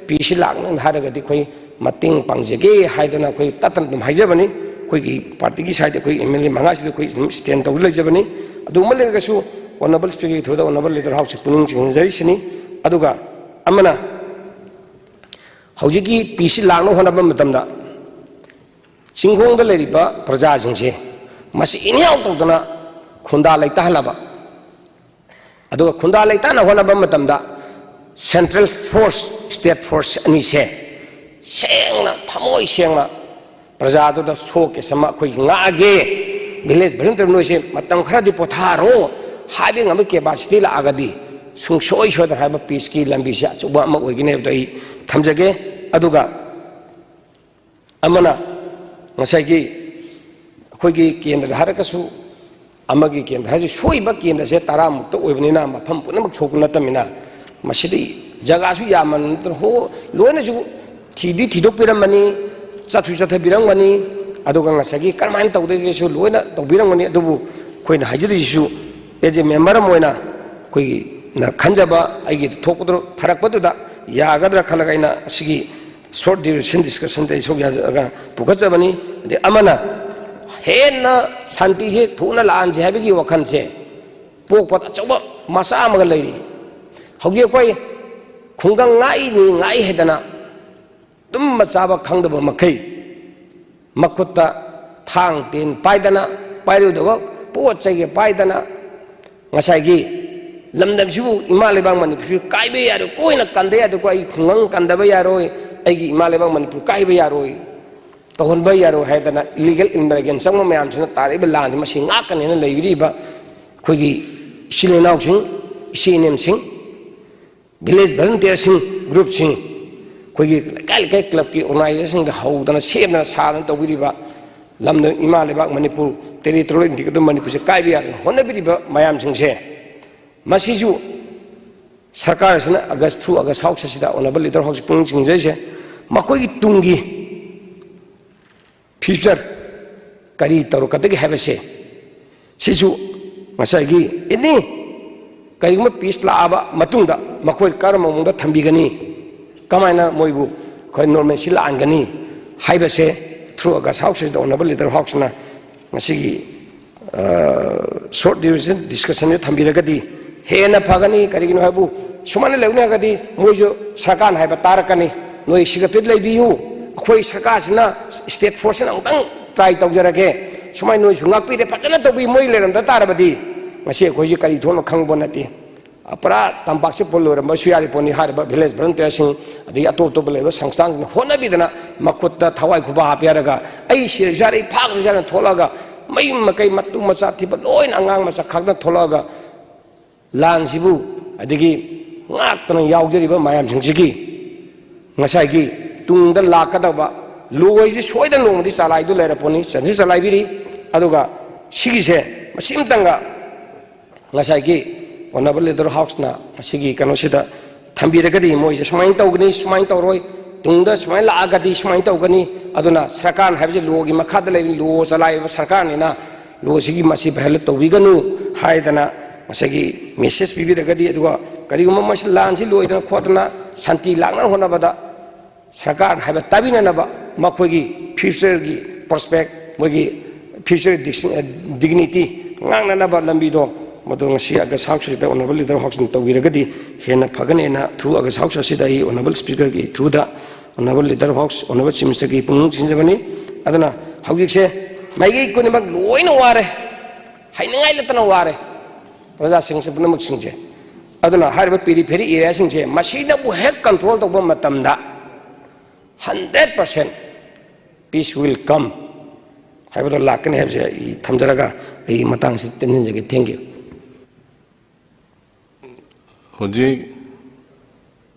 ꯄꯤꯁꯤ ꯂꯥꯛꯅꯕ ꯍꯥꯏꯔꯒꯗꯤ ꯑꯩꯈꯣꯏ ꯃꯇꯦꯡ ꯄꯥꯡꯖꯒꯦ ꯍꯥꯏꯗꯨꯅ ꯑꯩꯈꯣꯏ ꯇꯠꯇꯅ ꯑꯗꯨꯝ ꯍꯥꯏꯖꯕꯅꯤ꯫ ꯑꯩꯈꯣꯏꯒꯤ ꯄꯥꯔꯇꯤꯒꯤ ꯁꯥꯏꯠꯇ ꯑꯩꯈꯣꯏ ꯑꯦꯝ ꯑꯦꯜ ꯑꯦ ꯃꯉꯥꯁꯤꯗ ꯑꯩꯈꯣꯏ ꯑꯗꯨꯝ ꯁ꯭ꯇꯦꯟ ꯇꯧꯗꯨꯅ ꯂꯩꯖꯕꯅꯤ꯫ ꯑꯗꯨꯒꯨꯝꯕ ꯂꯩꯔꯒꯁꯨ ꯑꯣꯅꯔꯦꯕꯜ ꯁ꯭ꯄꯤꯀꯔꯒꯤ ꯊ꯭ꯔꯨꯗ ꯑꯣꯅꯔꯦꯕꯜ ꯂꯤꯗꯔ ꯍꯥꯎꯁꯁꯤ ꯄꯨꯛꯅꯤꯡ ꯆꯤꯡꯁꯤꯟꯖꯔꯤꯁꯤꯅꯤ꯫ ꯑꯗꯨꯒ ꯑꯃꯅ ꯍꯧꯖꯤꯛꯀꯤ ꯄꯤꯁꯤ ꯂꯥꯛꯅꯕ ꯍꯣꯠꯅꯕ ꯃꯇꯝꯗ ꯆꯤꯡꯈꯣꯡꯗ ꯂꯩꯔꯤꯕ ꯄ꯭ꯔꯖꯥꯁꯤꯡꯁꯦ ꯃꯁꯤ ꯏꯟꯍꯦꯜ ꯇꯧꯗꯅ ꯈꯨꯟꯗꯥ ꯂꯩꯇꯥꯍꯜꯂꯕ, ꯑꯗꯨꯒ ꯈꯨꯟꯗꯥ ꯂꯩꯇꯥꯅ ꯍꯣꯠꯅꯕ ꯃꯇꯝꯗ ꯁꯦꯟꯇ꯭ꯔꯦꯜ ꯐꯣꯔꯁ, ꯁ꯭ꯇꯦꯠ ꯐꯣꯔꯁ ꯑꯅꯤꯁꯦ ꯁꯦꯡꯅ, ꯊꯃꯣꯏ ꯁꯦꯡꯅ ꯄ꯭ꯔꯖꯥꯗꯨꯗ ꯁꯣ ꯀꯦꯁ ꯑꯃ ꯑꯩꯈꯣꯏꯒꯤ ꯉꯥꯛꯑꯒꯦ, ꯚꯤꯂꯦꯖ ꯚꯣꯂꯨꯟꯇꯤꯌꯔ ꯅꯣꯏꯁꯦ ꯃꯇꯝ ꯈꯔꯗꯤ ꯄꯣꯊꯥꯔꯣ ꯍꯥꯏꯕ ꯉꯝꯕ ꯀꯦꯄꯥꯁꯤꯇꯤ ꯂꯥꯛꯑꯒꯗꯤ ꯁꯨꯡꯁꯣꯏ ꯁꯣꯏꯗꯅ ꯍꯥꯏꯕ ꯄꯤꯁꯀꯤ ꯂꯝꯕꯤꯁꯦ ꯑꯆꯧꯕ ꯑꯃ ꯑꯣꯏꯒꯅꯤ ꯍꯥꯏꯕꯗꯣ ꯑꯩ ꯊꯝꯖꯒꯦ꯫ ꯑꯗꯨꯒ ꯑꯃꯅ ꯉꯁꯥꯏꯒꯤ ꯑꯩꯈꯣꯏꯒꯤ ꯀꯦꯟꯗ꯭ꯔꯗ ꯍꯥꯏꯔꯒꯁꯨ, ꯑꯃꯒꯤ ꯀꯦꯟꯗ꯭ꯔ ꯍꯥꯏꯁꯤ ꯁꯣꯛꯏꯕ ꯀꯦꯟꯗ꯭ꯔꯁꯦ ꯇꯔꯥꯃꯨꯛꯇ ꯑꯣꯏꯕꯅꯤꯅ, ꯃꯐꯝ ꯄꯨꯝꯅꯃꯛ ꯁꯣꯛꯄ ꯅꯠꯇꯕꯅꯤꯅ, ꯃꯁꯤꯗꯤ ꯖꯒꯥꯁꯨ ꯌꯥꯝꯃꯟꯗꯅ ꯍꯣ-, ꯂꯣꯏꯅꯁꯨ ꯊꯤꯗꯤ ꯊꯤꯗꯣꯛꯄꯤꯔꯝꯃꯅꯤ, ꯆꯠꯁꯨ ꯆꯠꯊꯕꯤꯔꯝꯒꯅꯤ, ꯑꯗꯨꯒ ꯉꯁꯥꯏꯒꯤ ꯀꯔꯝꯍꯥꯏꯅ ꯇꯧꯗꯒꯦꯁꯨ ꯂꯣꯏꯅ ꯇꯧꯕꯤꯔꯝꯒꯅꯤ꯫ ꯑꯗꯨꯕꯨ ꯑꯩꯈꯣꯏꯅ ꯍꯥꯏꯖꯔꯤꯁꯤꯁꯨ, as a member ꯑꯃ ꯑꯣꯏꯅ ꯑꯩꯈꯣꯏꯒꯤꯅ ꯈꯟꯖꯕ, ꯑꯩꯒꯤ ꯊꯣꯛꯄꯗꯨ ꯐꯔꯛꯄꯗꯨꯗ ꯌꯥꯒꯗ꯭ꯔꯥ ꯈꯜꯂꯒ ꯑꯩꯅ ꯑꯁꯤꯒꯤ short duration discussionꯗ ꯑꯩ ꯁꯔꯨꯛ ꯌꯥꯖꯔꯒ ꯄꯨꯈꯠꯆꯕꯅꯤ꯫ ꯑꯗꯩ ꯑꯃꯅ ꯍꯦꯟꯅ ꯁꯥꯟꯇꯤꯁꯦ ꯊꯨꯅ ꯂꯥꯛꯍꯟꯁꯦ ꯍꯥꯏꯕꯒꯤ ꯋꯥꯈꯜꯁꯦ ꯄꯣꯛꯄ ꯑꯆꯧꯕ ꯃꯆꯥ ꯑꯃꯒ ꯂꯩꯔꯤ꯫ ꯍꯧꯖꯤꯛ ꯑꯩꯈꯣꯏ ꯈꯨꯡꯒꯪ ꯉꯥꯛꯏꯅꯤ ꯉꯥꯛꯏ ꯍꯥꯏꯗꯅ ꯇꯨꯝꯕ ꯆꯥꯕ ꯈꯪꯗꯕ ꯃꯈꯩ ꯃꯈꯨꯠꯇ ꯊꯥꯡ ꯇꯦꯟ ꯄꯥꯏꯗꯅ, ꯄꯥꯏꯔꯣꯏꯗꯕ ꯄꯣꯠ ꯆꯩꯒ ꯄꯥꯏꯗꯅ, ꯉꯁꯥꯏꯒꯤ ꯂꯝꯗꯝꯁꯤꯕꯨ, ꯏꯃꯥ ꯂꯩꯕꯥꯛ ꯃꯅꯤꯄꯨꯔꯁꯤꯕꯨ ꯀꯥꯏꯕ ꯌꯥꯔꯣꯏ, ꯀꯣꯏꯅ ꯀꯟꯗ ꯌꯥꯗꯦꯀꯣ, ꯑꯩꯒꯤ ꯈꯨꯡꯒꯪ ꯀꯟꯗꯕ ꯌꯥꯔꯣꯏ, ꯑꯩꯒꯤ ꯏꯃꯥ ꯂꯩꯕꯥꯛ ꯃꯅꯤꯄꯨꯔ ꯀꯥꯏꯕ ꯌꯥꯔꯣꯏ, ꯇꯧꯍꯟꯕ ꯌꯥꯔꯣꯏ ꯍꯥꯏꯗꯅ illegal immigration ꯆꯪꯕ ꯃꯌꯥꯝꯁꯤꯅ ꯇꯥꯔꯛꯏꯕ ꯂꯥꯟꯁꯤ, ꯃꯁꯤ ꯉꯥꯛꯀꯅꯦꯅ ꯂꯩꯕꯤꯔꯤꯕ ꯑꯩꯈꯣꯏꯒꯤ ꯏꯆꯤꯜ ꯏꯅꯥꯎꯁꯤꯡ, ꯏꯆꯦ ꯏꯅꯦꯝꯁꯤꯡ, village volunteerꯁꯤꯡ, groupꯁꯤꯡ, ꯑꯩꯈꯣꯏꯒꯤ ꯂꯩꯀꯥꯏ ꯂꯩꯀꯥꯏ clubꯀꯤ organizationꯁꯤꯡꯗ ꯍꯧꯗꯅ ꯁꯦꯝꯗꯅ ꯁꯥꯗꯅ ꯇꯧꯕꯤꯔꯤꯕ, ꯂꯝꯗꯝ ꯏꯃꯥ ꯂꯩꯕꯥꯛ ꯃꯅꯤꯄꯨꯔ, territorial integrity ꯃꯅꯤꯄꯨꯔꯁꯦ ꯀꯥꯏꯕ ꯌꯥꯗꯅ ꯍꯣꯠꯅꯕꯤꯔꯤꯕ ꯃꯌꯥꯝꯁꯤꯡꯁꯦ, ꯃꯁꯤꯁꯨ ꯁꯔꯀꯥꯔ ꯑꯁꯤꯅ August, through August House ꯑꯁꯤꯗ, Honourable Leader House ꯄꯨꯛꯅꯤꯡ ꯆꯤꯡꯖꯔꯤꯁꯦ, ꯃꯈꯣꯏꯒꯤ ꯇꯨꯡꯒꯤ future ꯀꯔꯤ ꯇꯧꯔꯛꯀꯗꯒꯦ ꯍꯥꯏꯕꯁꯦ, ꯁꯤꯁꯨ ꯉꯁꯥꯏꯒꯤ any ꯀꯔꯤꯒꯨꯝꯕ peace ꯂꯥꯛꯑꯕ ꯃꯇꯨꯡꯗ ꯃꯈꯣꯏ ꯀꯔꯝꯕ ꯃꯑꯣꯡꯗ ꯊꯝꯕꯤꯒꯅꯤ, ꯀꯃꯥꯏꯅ ꯃꯣꯏꯕꯨ ꯑꯩꯈꯣꯏ normalcy ꯂꯥꯛꯍꯟꯒꯅꯤ ꯍꯥꯏꯕꯁꯦ, through August House ꯑꯁꯤꯗ Honourable Leader Houseꯅ ꯉꯁꯤꯒꯤ short duration discussionꯁꯦ ꯊꯝꯕꯤꯔꯒꯗꯤ ꯍꯦꯟꯅ ꯐꯒꯅꯤ꯫ ꯀꯔꯤꯒꯤꯅꯣ ꯍꯥꯏꯕꯨ, ꯁꯨꯃꯥꯏꯅ ꯂꯩꯍꯧꯅꯤ ꯍꯥꯏꯔꯒꯗꯤ ꯃꯣꯏꯁꯨ ꯁꯔꯀꯥꯔꯅ ꯍꯥꯏꯕ ꯇꯥꯔꯛꯀꯅꯤ, "ꯅꯣꯏ secreteryꯗ ꯂꯩꯕꯤꯌꯨ, ꯑꯩꯈꯣꯏ ꯁꯔꯀꯥꯔꯁꯤꯅ state forceꯁꯤꯅ ꯑꯃꯨꯛꯇꯪ try ꯇꯧꯖꯔꯒꯦ, ꯁꯨꯃꯥꯏꯅ ꯅꯣꯏꯁꯨ ꯉꯥꯛꯄꯤꯔꯦ, ꯐꯖꯅ ꯇꯧꯕꯤ", ꯃꯣꯏ ꯂꯩꯔꯝꯗ ꯇꯥꯔꯕꯗꯤ ꯉꯁꯤ ꯑꯩꯈꯣꯏꯁꯤ ꯀꯔꯤ ꯊꯣꯛꯅ ꯈꯪꯕ ꯅꯠꯇꯦ꯫ ꯄꯨꯔꯥ ꯇꯝꯄꯥꯛꯁꯦ ꯄꯨꯜ ꯂꯣꯏꯔꯝꯕꯁꯨ ꯌꯥꯔꯤ ꯄꯣꯠꯅꯤ꯫ ꯍꯥꯏꯔꯤꯕ village volunteerꯁꯤꯡ, ꯑꯗꯒꯤ ꯑꯇꯣꯞ ꯑꯇꯣꯞꯄ ꯂꯩꯔꯤꯕ ꯁꯪꯁꯊꯥꯟꯁꯤꯡꯅ ꯍꯣꯠꯅꯕꯤꯗꯅ ꯃꯈꯨꯠꯇ ꯊꯋꯥꯏ ꯈꯨꯕꯥꯛ ꯍꯥꯞꯄꯤ ꯍꯥꯏꯔꯒ, "ꯑꯩ ꯁꯤꯔꯁꯨ ꯌꯥꯔꯦ, ꯑꯩ ꯐꯥꯈ꯭ꯔꯁꯨ ꯌꯥꯔꯦ"ꯅ ꯊꯣꯛꯂꯛꯑꯒ, ꯃꯌꯨꯝ ꯃꯀꯩ, ꯃꯇꯨ ꯃꯆꯥ ꯊꯤꯕ ꯂꯣꯏꯅ ꯑꯉꯥꯡ ꯃꯆꯥ ꯈꯥꯛꯇꯅ ꯊꯣꯛꯂꯛꯑꯒ ꯂꯥꯟꯁꯤꯕꯨ ꯑꯗꯒꯤ ꯉꯥꯛꯇꯅ ꯌꯥꯎꯖꯔꯤꯕ ꯃꯌꯥꯝꯁꯤꯡꯁꯤꯒꯤ ꯉꯁꯥꯏꯒꯤ ꯇꯨꯡꯗ ꯂꯥꯛꯀꯗꯕ ꯂꯣꯏꯁꯤ ꯁꯣꯏꯗꯅ ꯅꯣꯡꯃꯗꯤ ꯆꯂꯥꯏꯗꯨ ꯂꯩꯔꯛꯄꯅꯤ, ꯆꯟꯁꯨ ꯆꯂꯥꯏꯕꯤꯔꯤ꯫ ꯑꯗꯨꯒ ꯁꯤꯒꯤꯁꯦ ꯃꯁꯤ ꯑꯃꯇꯪꯒ ꯉꯁꯥꯏꯒꯤ Honourable Leader House ꯅ ꯃꯁꯤꯒꯤ ꯀꯩꯅꯣꯁꯤꯗ ꯊꯝꯕꯤꯔꯒꯗꯤ, ꯃꯣꯏꯁꯦ ꯁꯨꯃꯥꯏꯅ ꯇꯧꯒꯅꯤ, ꯁꯨꯃꯥꯏꯅ ꯇꯧꯔꯣꯏ, ꯇꯨꯡꯗ ꯁꯨꯃꯥꯏꯅ ꯂꯥꯛꯑꯒꯗꯤ ꯁꯨꯃꯥꯏꯅ ꯇꯧꯒꯅꯤ, ꯑꯗꯨꯅ ꯁꯔꯀꯥꯔ ꯍꯥꯏꯕꯁꯤ ꯂꯣꯒꯤ ꯃꯈꯥꯗ ꯂꯩꯕ, ꯂꯣ ꯆꯂꯥꯏꯕ ꯁꯔꯀꯥꯔꯅꯤꯅ ꯂꯣꯁꯤꯒꯤ ꯃꯁꯤ violate ꯇꯧꯕꯤꯒꯅꯨ ꯍꯥꯏꯗꯅ ꯉꯁꯥꯏꯒꯤ message ꯄꯤꯕꯤꯔꯒꯗꯤ, ꯑꯗꯨꯒ ꯀꯔꯤꯒꯨꯝꯕ ꯃꯁꯤ ꯂꯥꯟꯁꯤ ꯂꯣꯏꯗꯅ ꯈꯣꯠꯇꯅ ꯁꯥꯟꯇꯤ ꯂꯥꯛꯅꯕ ꯍꯣꯠꯅꯕꯗ ꯁꯔꯀꯥꯔ ꯍꯥꯏꯕ ꯇꯥꯕꯤꯅꯅꯕ, ꯃꯈꯣꯏꯒꯤ future ꯒꯤ prospect, ꯃꯣꯏꯒꯤ future dignity ꯉꯥꯛꯅꯅꯕ ꯂꯝꯕꯤꯗꯣ, ꯃꯗꯨ ꯉꯁꯤ August House ꯁꯤꯗ Honourable Leader House ꯅ ꯇꯧꯕꯤꯔꯒꯗꯤ ꯍꯦꯟꯅ ꯐꯒꯅꯦꯅ, through August House ꯑꯁꯤꯗ ꯑꯩ Honourable Speaker ꯒꯤ through ꯗ, Honourable Leader House, Honourable Chief Minister ꯒꯤ ꯄꯨꯛꯅꯤꯡ ꯆꯤꯡꯖꯕꯅꯤ꯫ ꯑꯗꯨꯅ ꯍꯧꯖꯤꯛꯁꯦ ꯃꯥꯏꯀꯩ ꯈꯨꯗꯤꯡꯃꯛ ꯂꯣꯏꯅ ꯋꯥꯔꯦ, ꯍꯥꯏꯅꯤꯡꯉꯥꯏ ꯂꯩꯇꯅ ꯋꯥꯔꯦ ꯄ꯭ꯔꯖꯥꯁꯤꯡꯁꯦ ꯄꯨꯝꯅꯃꯛꯁꯤꯡꯁꯦ꯫ ꯑꯗꯨꯅ ꯍꯥꯏꯔꯤꯕ periphery area ꯁꯤꯡꯁꯦ ꯃꯁꯤꯗꯕꯨ ꯍꯦꯛ control ꯇꯧꯕ ꯃꯇꯝꯗ hundred percent peace will come ꯍꯥꯏꯕꯗꯣ ꯂꯥꯛꯀꯅꯤ ꯍꯥꯏꯕꯁꯦ ꯑꯩ ꯊꯝꯖꯔꯒ ꯑꯩ ꯃꯇꯥꯡꯁꯤ ꯇꯦꯟꯁꯤꯟꯖꯒꯦ꯫ Thank you꯫ ꯍꯧꯖꯤꯛ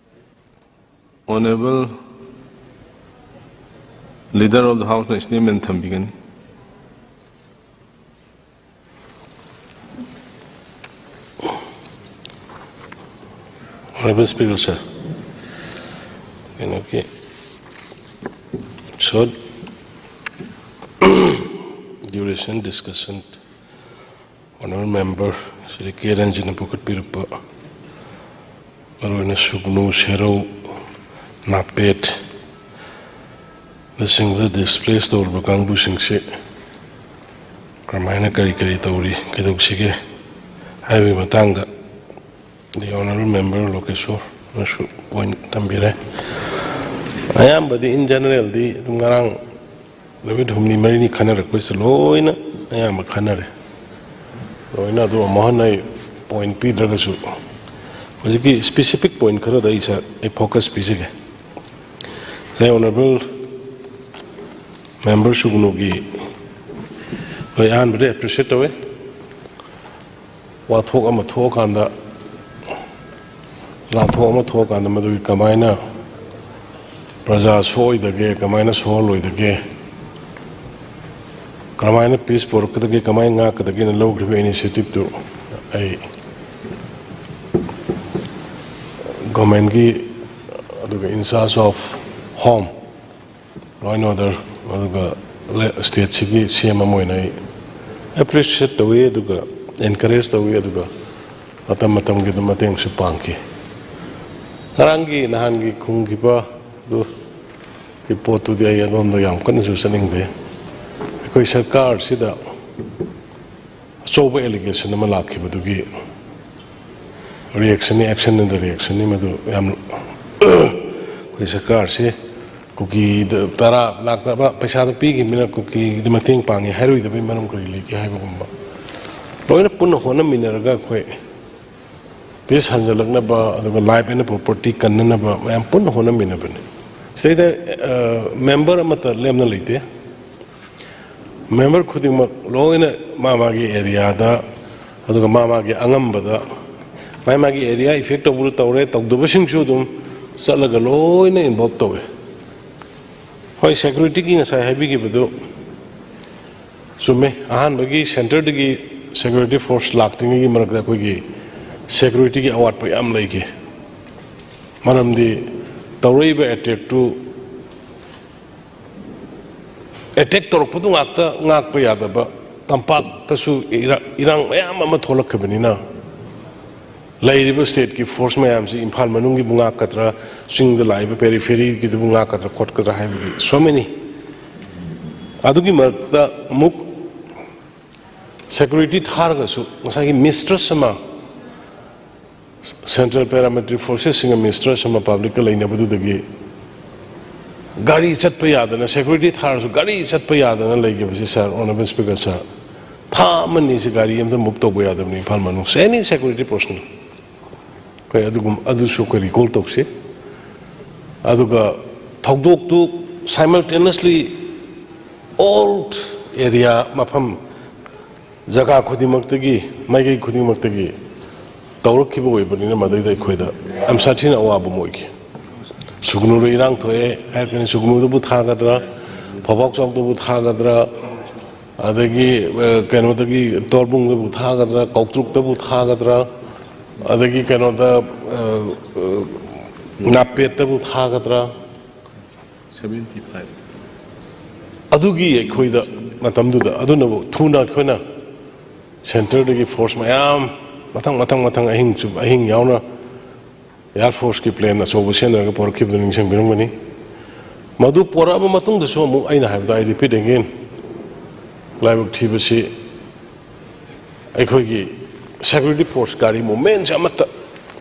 Honourable Leader of the House ꯅ statement ꯊꯝꯕꯤꯒꯅꯤ꯫ Honourable Speaker sir, ꯀꯩꯅꯣꯒꯤ short duration discussion, Honourable Member Shri ꯀꯦ ꯔꯟꯖꯟꯅ ꯄꯨꯈꯠꯄꯤꯔꯛꯄ, ꯃꯔꯨꯑꯣꯏꯅ ꯁꯨꯒꯅꯨ, ꯁꯦꯔꯧ, ꯅꯥꯄꯦꯠ, ꯅꯆꯤꯡꯕꯗ displace ꯇꯧꯔꯕ ꯀꯥꯡꯕꯨꯁꯤꯡꯁꯤ ꯀꯔꯝꯍꯥꯏꯅ ꯀꯔꯤ ꯀꯔꯤ ꯇꯧꯔꯤ, ꯀꯩꯗꯧꯁꯤꯒꯦ ꯍꯥꯏꯕꯒꯤ ꯃꯇꯥꯡꯗ the Honourable Member ꯂꯣꯀꯦꯁꯣꯔꯅꯁꯨ point ꯊꯝꯕꯤꯔꯦ꯫ ꯑꯌꯥꯝꯕꯗꯤ in general ꯗꯤ ꯑꯗꯨꯝ ꯉꯔꯥꯡ ꯅꯨꯃꯤꯠ ꯍꯨꯝꯅꯤ ꯃꯔꯤꯅꯤ ꯈꯟꯅꯔꯛꯄꯁꯤꯗ ꯂꯣꯏꯅ ꯑꯌꯥꯝꯕ ꯈꯟꯅꯔꯦ꯫ ꯂꯣꯏꯅ ꯑꯗꯨ ꯑꯃꯨꯛ ꯍꯟꯅ ꯑꯩ point ꯄꯤꯗ꯭ꯔꯒꯁꯨ ꯍꯧꯖꯤꯛꯀꯤ specific point ꯈꯔꯗ ꯑꯩ ꯁꯥꯔ ꯑꯩ focus ꯄꯤꯖꯒꯦ꯫ ꯉꯁꯥꯏ Honourable Member ꯁꯨꯒꯅꯨꯒꯤ ꯍꯣꯏ ꯑꯍꯥꯟꯕꯗ appreciate ꯇꯧꯋꯦ꯫ ꯋꯥꯊꯣꯛ ꯑꯃ ꯊꯣꯛꯑꯀꯥꯟꯗ, ꯂꯥꯟꯊꯣꯛ ꯑꯃ ꯊꯣꯛꯑꯀꯥꯟꯗ ꯃꯗꯨꯒꯤ ꯀꯃꯥꯏꯅ ꯄ꯭ꯔꯖꯥ ꯁꯣꯛꯑꯣꯏꯗꯒꯦ, ꯀꯃꯥꯏꯅ ꯁꯣꯛꯍꯜꯂꯣꯏꯗꯒꯦ, ꯀꯔꯝꯍꯥꯏꯅ ꯄꯤꯁ ꯄꯨꯔꯛꯀꯗꯒꯦ, ꯀꯃꯥꯏꯅ ꯉꯥꯛꯀꯗꯒꯦꯅ ꯂꯧꯈ꯭ꯔꯤꯕ ꯏꯅꯤꯁꯤꯌꯦꯇꯤꯞꯇꯨ ꯑꯩ ꯒꯣꯔꯃꯦꯟꯒꯤ, ꯑꯗꯨꯒ in charge of home, law and order, ꯑꯗꯨꯒ ꯂꯦ-, ꯁ꯭ꯇꯦꯠꯁꯤꯒꯤ ꯁꯤ ꯑꯦꯝ ꯑꯃ ꯑꯣꯏꯅ ꯑꯩ ꯑꯦꯄ꯭ꯔꯤꯁꯤꯌꯦꯠ ꯇꯧꯏ, ꯑꯗꯨꯒ ꯑꯦꯟꯀꯔꯦꯖ ꯇꯧꯏ, ꯑꯗꯨꯒ ꯃꯇꯝ ꯃꯇꯝꯒꯤ ꯑꯗꯨꯝ ꯃꯇꯦꯡꯁꯨ ꯄꯥꯡꯈꯤ꯫ ꯉꯔꯥꯡꯒꯤ, ꯅꯍꯥꯟꯒꯤ ꯈꯨꯝꯈꯤꯕ ꯑꯗꯨꯒꯤ ꯄꯣꯠꯇꯨꯗꯤ ꯑꯩ ꯑꯗꯣꯝꯗ ꯌꯥꯝ ꯀꯟꯅꯁꯨ ꯆꯠꯅꯤꯡꯗꯦ꯫ ꯑꯩꯈꯣꯏ ꯁꯔꯀꯥꯔꯁꯤꯗ ꯑꯆꯧꯕ ꯑꯦꯂꯤꯒꯦꯁꯟ ꯑꯃ ꯂꯥꯛꯈꯤꯕꯗꯨꯒꯤ ꯔꯤꯌꯦꯛꯁꯟꯅꯤ, action and reaction ꯅꯤ ꯃꯗꯨ꯫ ꯌꯥꯝ ꯑꯩꯈꯣꯏ ꯁꯔꯀꯥꯔꯁꯤ ꯀꯨꯀꯤꯗ ꯇꯔꯥ ꯂꯥꯛꯇꯕ ꯄꯩꯁꯥꯗꯣ ꯄꯤꯈꯤꯕꯅꯤꯅ ꯀꯨꯀꯤꯒꯤꯗ ꯃꯇꯦꯡ ꯄꯥꯡꯉꯤ ꯍꯥꯏꯔꯣꯏꯗꯕꯒꯤ ꯃꯔꯝ ꯀꯔꯤ ꯂꯩꯒꯦ ꯍꯥꯏꯕꯒꯨꯝꯕ꯫ ꯂꯣꯏꯅ ꯄꯨꯟꯅ ꯍꯣꯠꯅꯃꯤꯟꯅꯔꯒ ꯑꯩꯈꯣꯏ ꯄꯤꯁ ꯍꯟꯖꯜꯂꯛꯅꯕ, ꯑꯗꯨꯒ life and property ꯀꯟꯅꯅꯕ ꯃꯌꯥꯝ ꯄꯨꯟꯅ ꯍꯣꯠꯅꯃꯤꯟꯅꯕꯅꯤ꯫ ꯁꯤꯗꯩꯗ, ꯑ, ꯃꯦꯝꯕꯔ ꯑꯃꯠꯇ ꯂꯦꯝꯅ ꯂꯩꯇꯦ꯫ ꯃꯦꯝꯕꯔ ꯈꯨꯗꯤꯡꯃꯛ ꯂꯣꯏꯅ ꯃꯥ ꯃꯥꯒꯤ ꯑꯦꯔꯤꯌꯥꯗ, ꯑꯗꯨꯒ ꯃꯥ ꯃꯥꯒꯤ ꯑꯉꯝꯕꯗ, ꯃꯥ ꯃꯥꯒꯤ ꯑꯦꯔꯤꯌꯥ ꯏꯐꯦꯛ ꯇꯧꯕꯗꯨ ꯇꯧꯔꯦ, ꯇꯧꯗꯕꯁꯤꯡꯁꯨ ꯑꯗꯨꯝ ꯆꯠꯂꯒ ꯂꯣꯏꯅ ꯏꯟꯚꯣꯜꯕ ꯇꯧꯋꯦ꯫ ꯍꯣꯏ, ꯁꯦꯀ꯭ꯌꯨꯔꯤꯇꯤꯒꯤ ꯉꯁꯥꯏ ꯍꯥꯏꯕꯤꯈꯤꯕꯗꯨ ꯆꯨꯝꯃꯦ꯫ ꯑꯍꯥꯟꯕꯒꯤ ꯁꯦꯟꯇꯔꯗꯒꯤ ꯁꯦꯀ꯭ꯌꯨꯔꯤꯇꯤ ꯐꯣꯔꯁ ꯂꯥꯛꯇ꯭ꯔꯤꯉꯩꯒꯤ ꯃꯔꯛꯇ ꯑꯩꯈꯣꯏꯒꯤ ꯁꯦꯀ꯭ꯌꯨꯔꯤꯇꯤꯒꯤ ꯑꯋꯥꯠꯄ ꯌꯥꯝ ꯂꯩꯈꯤ꯫ ꯃꯔꯝꯗꯤ ꯇꯧꯔꯛꯏꯕ ꯑꯦꯇꯦꯛꯇꯨ, ꯑꯦꯇꯦꯛ ꯇꯧꯔꯛꯄꯗꯨ ꯉꯥꯛꯇ ꯉꯥꯛꯄ ꯌꯥꯗꯕ, ꯇꯝꯄꯥꯛꯇꯁꯨ ꯏꯔꯥ-, ꯏꯔꯥꯡ ꯃꯌꯥꯝ ꯑꯃ ꯊꯣꯛꯂꯛꯈꯤꯕꯅꯤꯅ, ꯂꯩꯔꯤꯕ ꯁ꯭ꯇꯦꯠꯀꯤ ꯐꯣꯔꯁ ꯃꯌꯥꯝꯁꯤ ꯏꯝꯐꯥꯜ ꯃꯅꯨꯡꯒꯤꯕꯨ ꯉꯥꯛꯀꯗ꯭ꯔꯥ, ꯆꯤꯡꯗ ꯂꯥꯛꯏꯕ ꯄꯦꯔꯤꯐꯦꯔꯤꯒꯤꯗꯨꯕꯨ ꯉꯥꯛꯀꯗ꯭ꯔꯥ ꯈꯣꯠꯀꯗ꯭ꯔꯥ ꯍꯥꯏꯕꯒꯤ so many꯫ ꯑꯗꯨꯒꯤ ꯃꯔꯛꯇ ꯑꯃꯨꯛ ꯁꯦꯀ꯭ꯌꯨꯔꯤꯇꯤ ꯊꯥꯔꯒꯁꯨ ꯉꯁꯥꯏꯒꯤ ꯃꯤꯁꯇ꯭ꯔꯁ ꯑꯃ, ꯁꯦꯟꯇ꯭ꯔꯦꯜ ꯄꯦꯔꯥꯃꯤꯂꯤꯇꯔꯤ ꯐꯣꯔꯁꯦꯁꯁꯤꯡꯒ ꯃꯤꯁꯇ꯭ꯔꯁ ꯑꯃ ꯄꯕ꯭ꯂꯤꯛꯀ ꯂꯩꯅꯕꯗꯨꯗꯒꯤ ꯒꯥꯔꯤ ꯆꯠꯄ ꯌꯥꯗꯅ, ꯁꯦꯀ꯭ꯌꯨꯔꯤꯇꯤ ꯊꯥꯔꯁꯨ ꯒꯥꯔꯤ ꯆꯠꯄ ꯌꯥꯗꯅ ꯂꯩꯈꯤꯕꯁꯤ, ꯁꯥꯔ, ꯑꯣꯅꯔꯦꯕꯜ ꯁ꯭ꯄꯤꯀꯔ ꯁꯥꯔ, ꯊꯥ ꯑꯃꯅꯤꯁꯤ ꯒꯥꯔꯤ ꯑꯃꯇ ꯃꯨꯚ ꯇꯧꯕ ꯌꯥꯗꯕꯅꯤ ꯏꯝꯐꯥꯜ ꯃꯅꯨꯡ, ꯑꯦꯅꯤ ꯁꯦꯀ꯭ꯌꯨꯔꯤꯇꯤ ꯄꯔꯁꯅꯦꯜ꯫ ꯑꯩꯈꯣꯏ ꯑꯗꯨꯒꯨꯝ-, ꯑꯗꯨꯁꯨ ꯑꯩꯈꯣꯏ ꯔꯤꯀꯣꯜ ꯇꯧꯁꯤ꯫ ꯑꯗꯨꯒ ꯊꯧꯗꯣꯛꯇꯨ simultaneously all area, ꯃꯐꯝ, ꯖꯒꯥ ꯈꯨꯗꯤꯡꯃꯛꯇꯒꯤ, ꯃꯥꯏꯀꯩ ꯈꯨꯗꯤꯡꯃꯛꯇꯒꯤ ꯇꯧꯔꯛꯈꯤꯕ ꯑꯣꯏꯕꯅꯤꯅ, ꯃꯗꯩꯗ ꯑꯩꯈꯣꯏꯗ ꯌꯥꯝ ꯁꯥꯊꯤꯅ ꯑꯋꯥꯕ ꯑꯃ ꯑꯣꯏꯈꯤ꯫ ꯁꯨꯒꯅꯨꯗ ꯏꯔꯥꯡ ꯊꯣꯛꯑꯦ ꯍꯥꯏꯔꯛꯀꯅꯤ, ꯁꯨꯒꯅꯨꯗꯕꯨ ꯊꯥꯒꯗ꯭ꯔꯥ, ꯐꯧꯕꯥꯛ ꯆꯥꯎꯗꯕꯨ ꯊꯥꯒꯗ꯭ꯔꯥ, ꯑꯗꯒꯤ ꯀꯩꯅꯣꯗꯒꯤ ꯇꯣꯔꯕꯨꯡꯗꯕꯨ ꯊꯥꯒꯗ꯭ꯔꯥ, ꯀꯧꯇ꯭ꯔꯨꯛꯇꯕꯨ ꯊꯥꯒꯗ꯭ꯔꯥ, ꯑꯗꯒꯤ ꯀꯩꯅꯣꯗ ꯅꯥꯄꯦꯠꯇꯕꯨ ꯊꯥꯒꯗ꯭ꯔꯥ, seventy five. ꯑꯗꯨꯒꯤ ꯑꯩꯈꯣꯏꯗ ꯃꯇꯝꯗꯨꯗ ꯑꯗꯨꯅꯕꯨ ꯊꯨꯅ ꯑꯩꯈꯣꯏꯅ ꯁꯦꯟꯇꯔꯗꯒꯤ ꯐꯣꯔꯁ ꯃꯌꯥꯝ ꯃꯊꯪ ꯃꯊꯪ ꯃꯊꯪ ꯑꯍꯤꯡ ꯆꯨꯞ ꯑꯍꯤꯡ ꯌꯥꯎꯅ ꯑꯦꯌꯥꯔ ꯐꯣꯔꯁꯀꯤ ꯄ꯭ꯂꯦꯟ ꯑꯆꯧꯕ ꯁꯤꯖꯤꯟꯅꯔꯒ ꯄꯣꯔꯛꯈꯤꯕꯗꯨ ꯅꯤꯡꯁꯤꯡꯕꯤꯔꯝꯒꯅꯤ꯫ ꯃꯗꯨ ꯄꯣꯔꯛꯑꯕ ꯃꯇꯨꯡꯗꯁꯨ ꯑꯃꯨꯛ ꯑꯩꯅ ꯍꯥꯏꯕꯗꯣ, I repeat again, ꯂꯥꯏꯕꯛ ꯊꯤꯕꯁꯤ ꯑꯩꯈꯣꯏꯒꯤ ꯁꯦꯀ꯭ꯌꯨꯔꯤꯇꯤ ꯐꯣꯔꯁ ꯒꯥꯔꯤ ꯃꯨꯞꯃꯦꯟꯁꯦ ꯑꯃꯠꯇ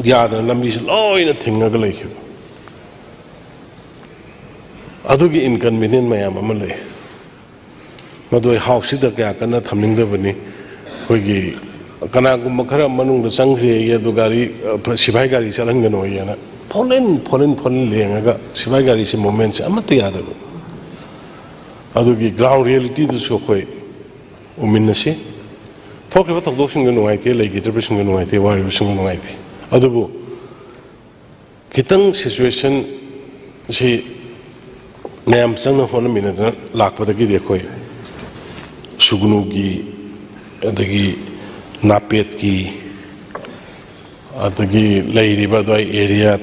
ꯌꯥꯗꯅ ꯂꯝꯕꯤꯁꯦ ꯂꯣꯏꯅ ꯊꯤꯡꯉꯒ ꯂꯩꯈꯤꯕ꯫ ꯑꯗꯨꯒꯤ ꯏꯟꯀꯟꯚꯤꯅꯤꯌꯟ ꯃꯌꯥꯝ ꯑꯃ ꯂꯩ꯫ ꯃꯗꯨ ꯑꯩ ꯍꯥꯎꯁꯁꯤꯗ ꯀꯌꯥ ꯀꯟꯅ ꯊꯝꯅꯤꯡꯗꯕꯅꯤ꯫ ꯑꯩꯈꯣꯏꯒꯤ ꯀꯅꯥꯒꯨꯝꯕ ꯈꯔ ꯃꯅꯨꯡꯗ ꯆꯪꯈ꯭ꯔꯦ ꯑꯗꯨ ꯒꯥꯔꯤ ꯁꯤꯐꯥꯏ ꯒꯥꯔꯤ ꯆꯠꯍꯟꯒꯅꯣꯌꯦꯅ ꯐꯣꯂꯤꯟ ꯐꯣꯂꯤꯟ ꯐꯣꯂꯤꯟ ꯂꯦꯡꯉꯒ ꯁꯤꯐꯥꯏ ꯒꯥꯔꯤꯁꯦ ꯃꯨꯞꯃꯦꯟꯁꯦ ꯑꯃꯠꯇ ꯌꯥꯗꯕ꯫ ꯑꯗꯨꯒꯤ ꯒ꯭ꯔꯥꯎꯟ ꯔꯤꯌꯦꯂꯤꯇꯤꯗꯨꯁꯨ ꯑꯩꯈꯣꯏ ꯎꯃꯤꯟꯅꯁꯤ꯫ ꯊꯣꯛꯈ꯭ꯔꯤꯕ ꯊꯧꯗꯣꯛꯁꯤꯡꯗ ꯅꯨꯡꯉꯥꯏꯇꯦ, ꯂꯩꯈꯤꯗ꯭ꯔꯤꯕꯁꯤꯡꯗ ꯅꯨꯡꯉꯥꯏꯇꯦ, ꯋꯥꯔꯤꯕꯁꯤꯡꯗ ꯅꯨꯡꯉꯥꯏꯇꯦ꯫ ꯑꯗꯨꯕꯨ ꯈꯤꯇꯪ ꯁꯤꯆꯨꯋꯦꯁꯟꯁꯤ ꯃꯌꯥꯝ ꯆꯪꯅ ꯍꯣꯠꯅꯃꯤꯟꯅꯗꯅ ꯂꯥꯛꯄꯗꯒꯤꯗꯤ ꯑꯩꯈꯣꯏ ꯁꯨꯒꯅꯨꯒꯤ, ꯑꯗꯒꯤ ꯅꯥꯄꯦꯠꯀꯤ, ꯑꯗꯒꯤ ꯂꯩꯔꯤꯕ ꯑꯗꯨꯋꯥꯏ ꯑꯦꯔꯤꯌꯥ,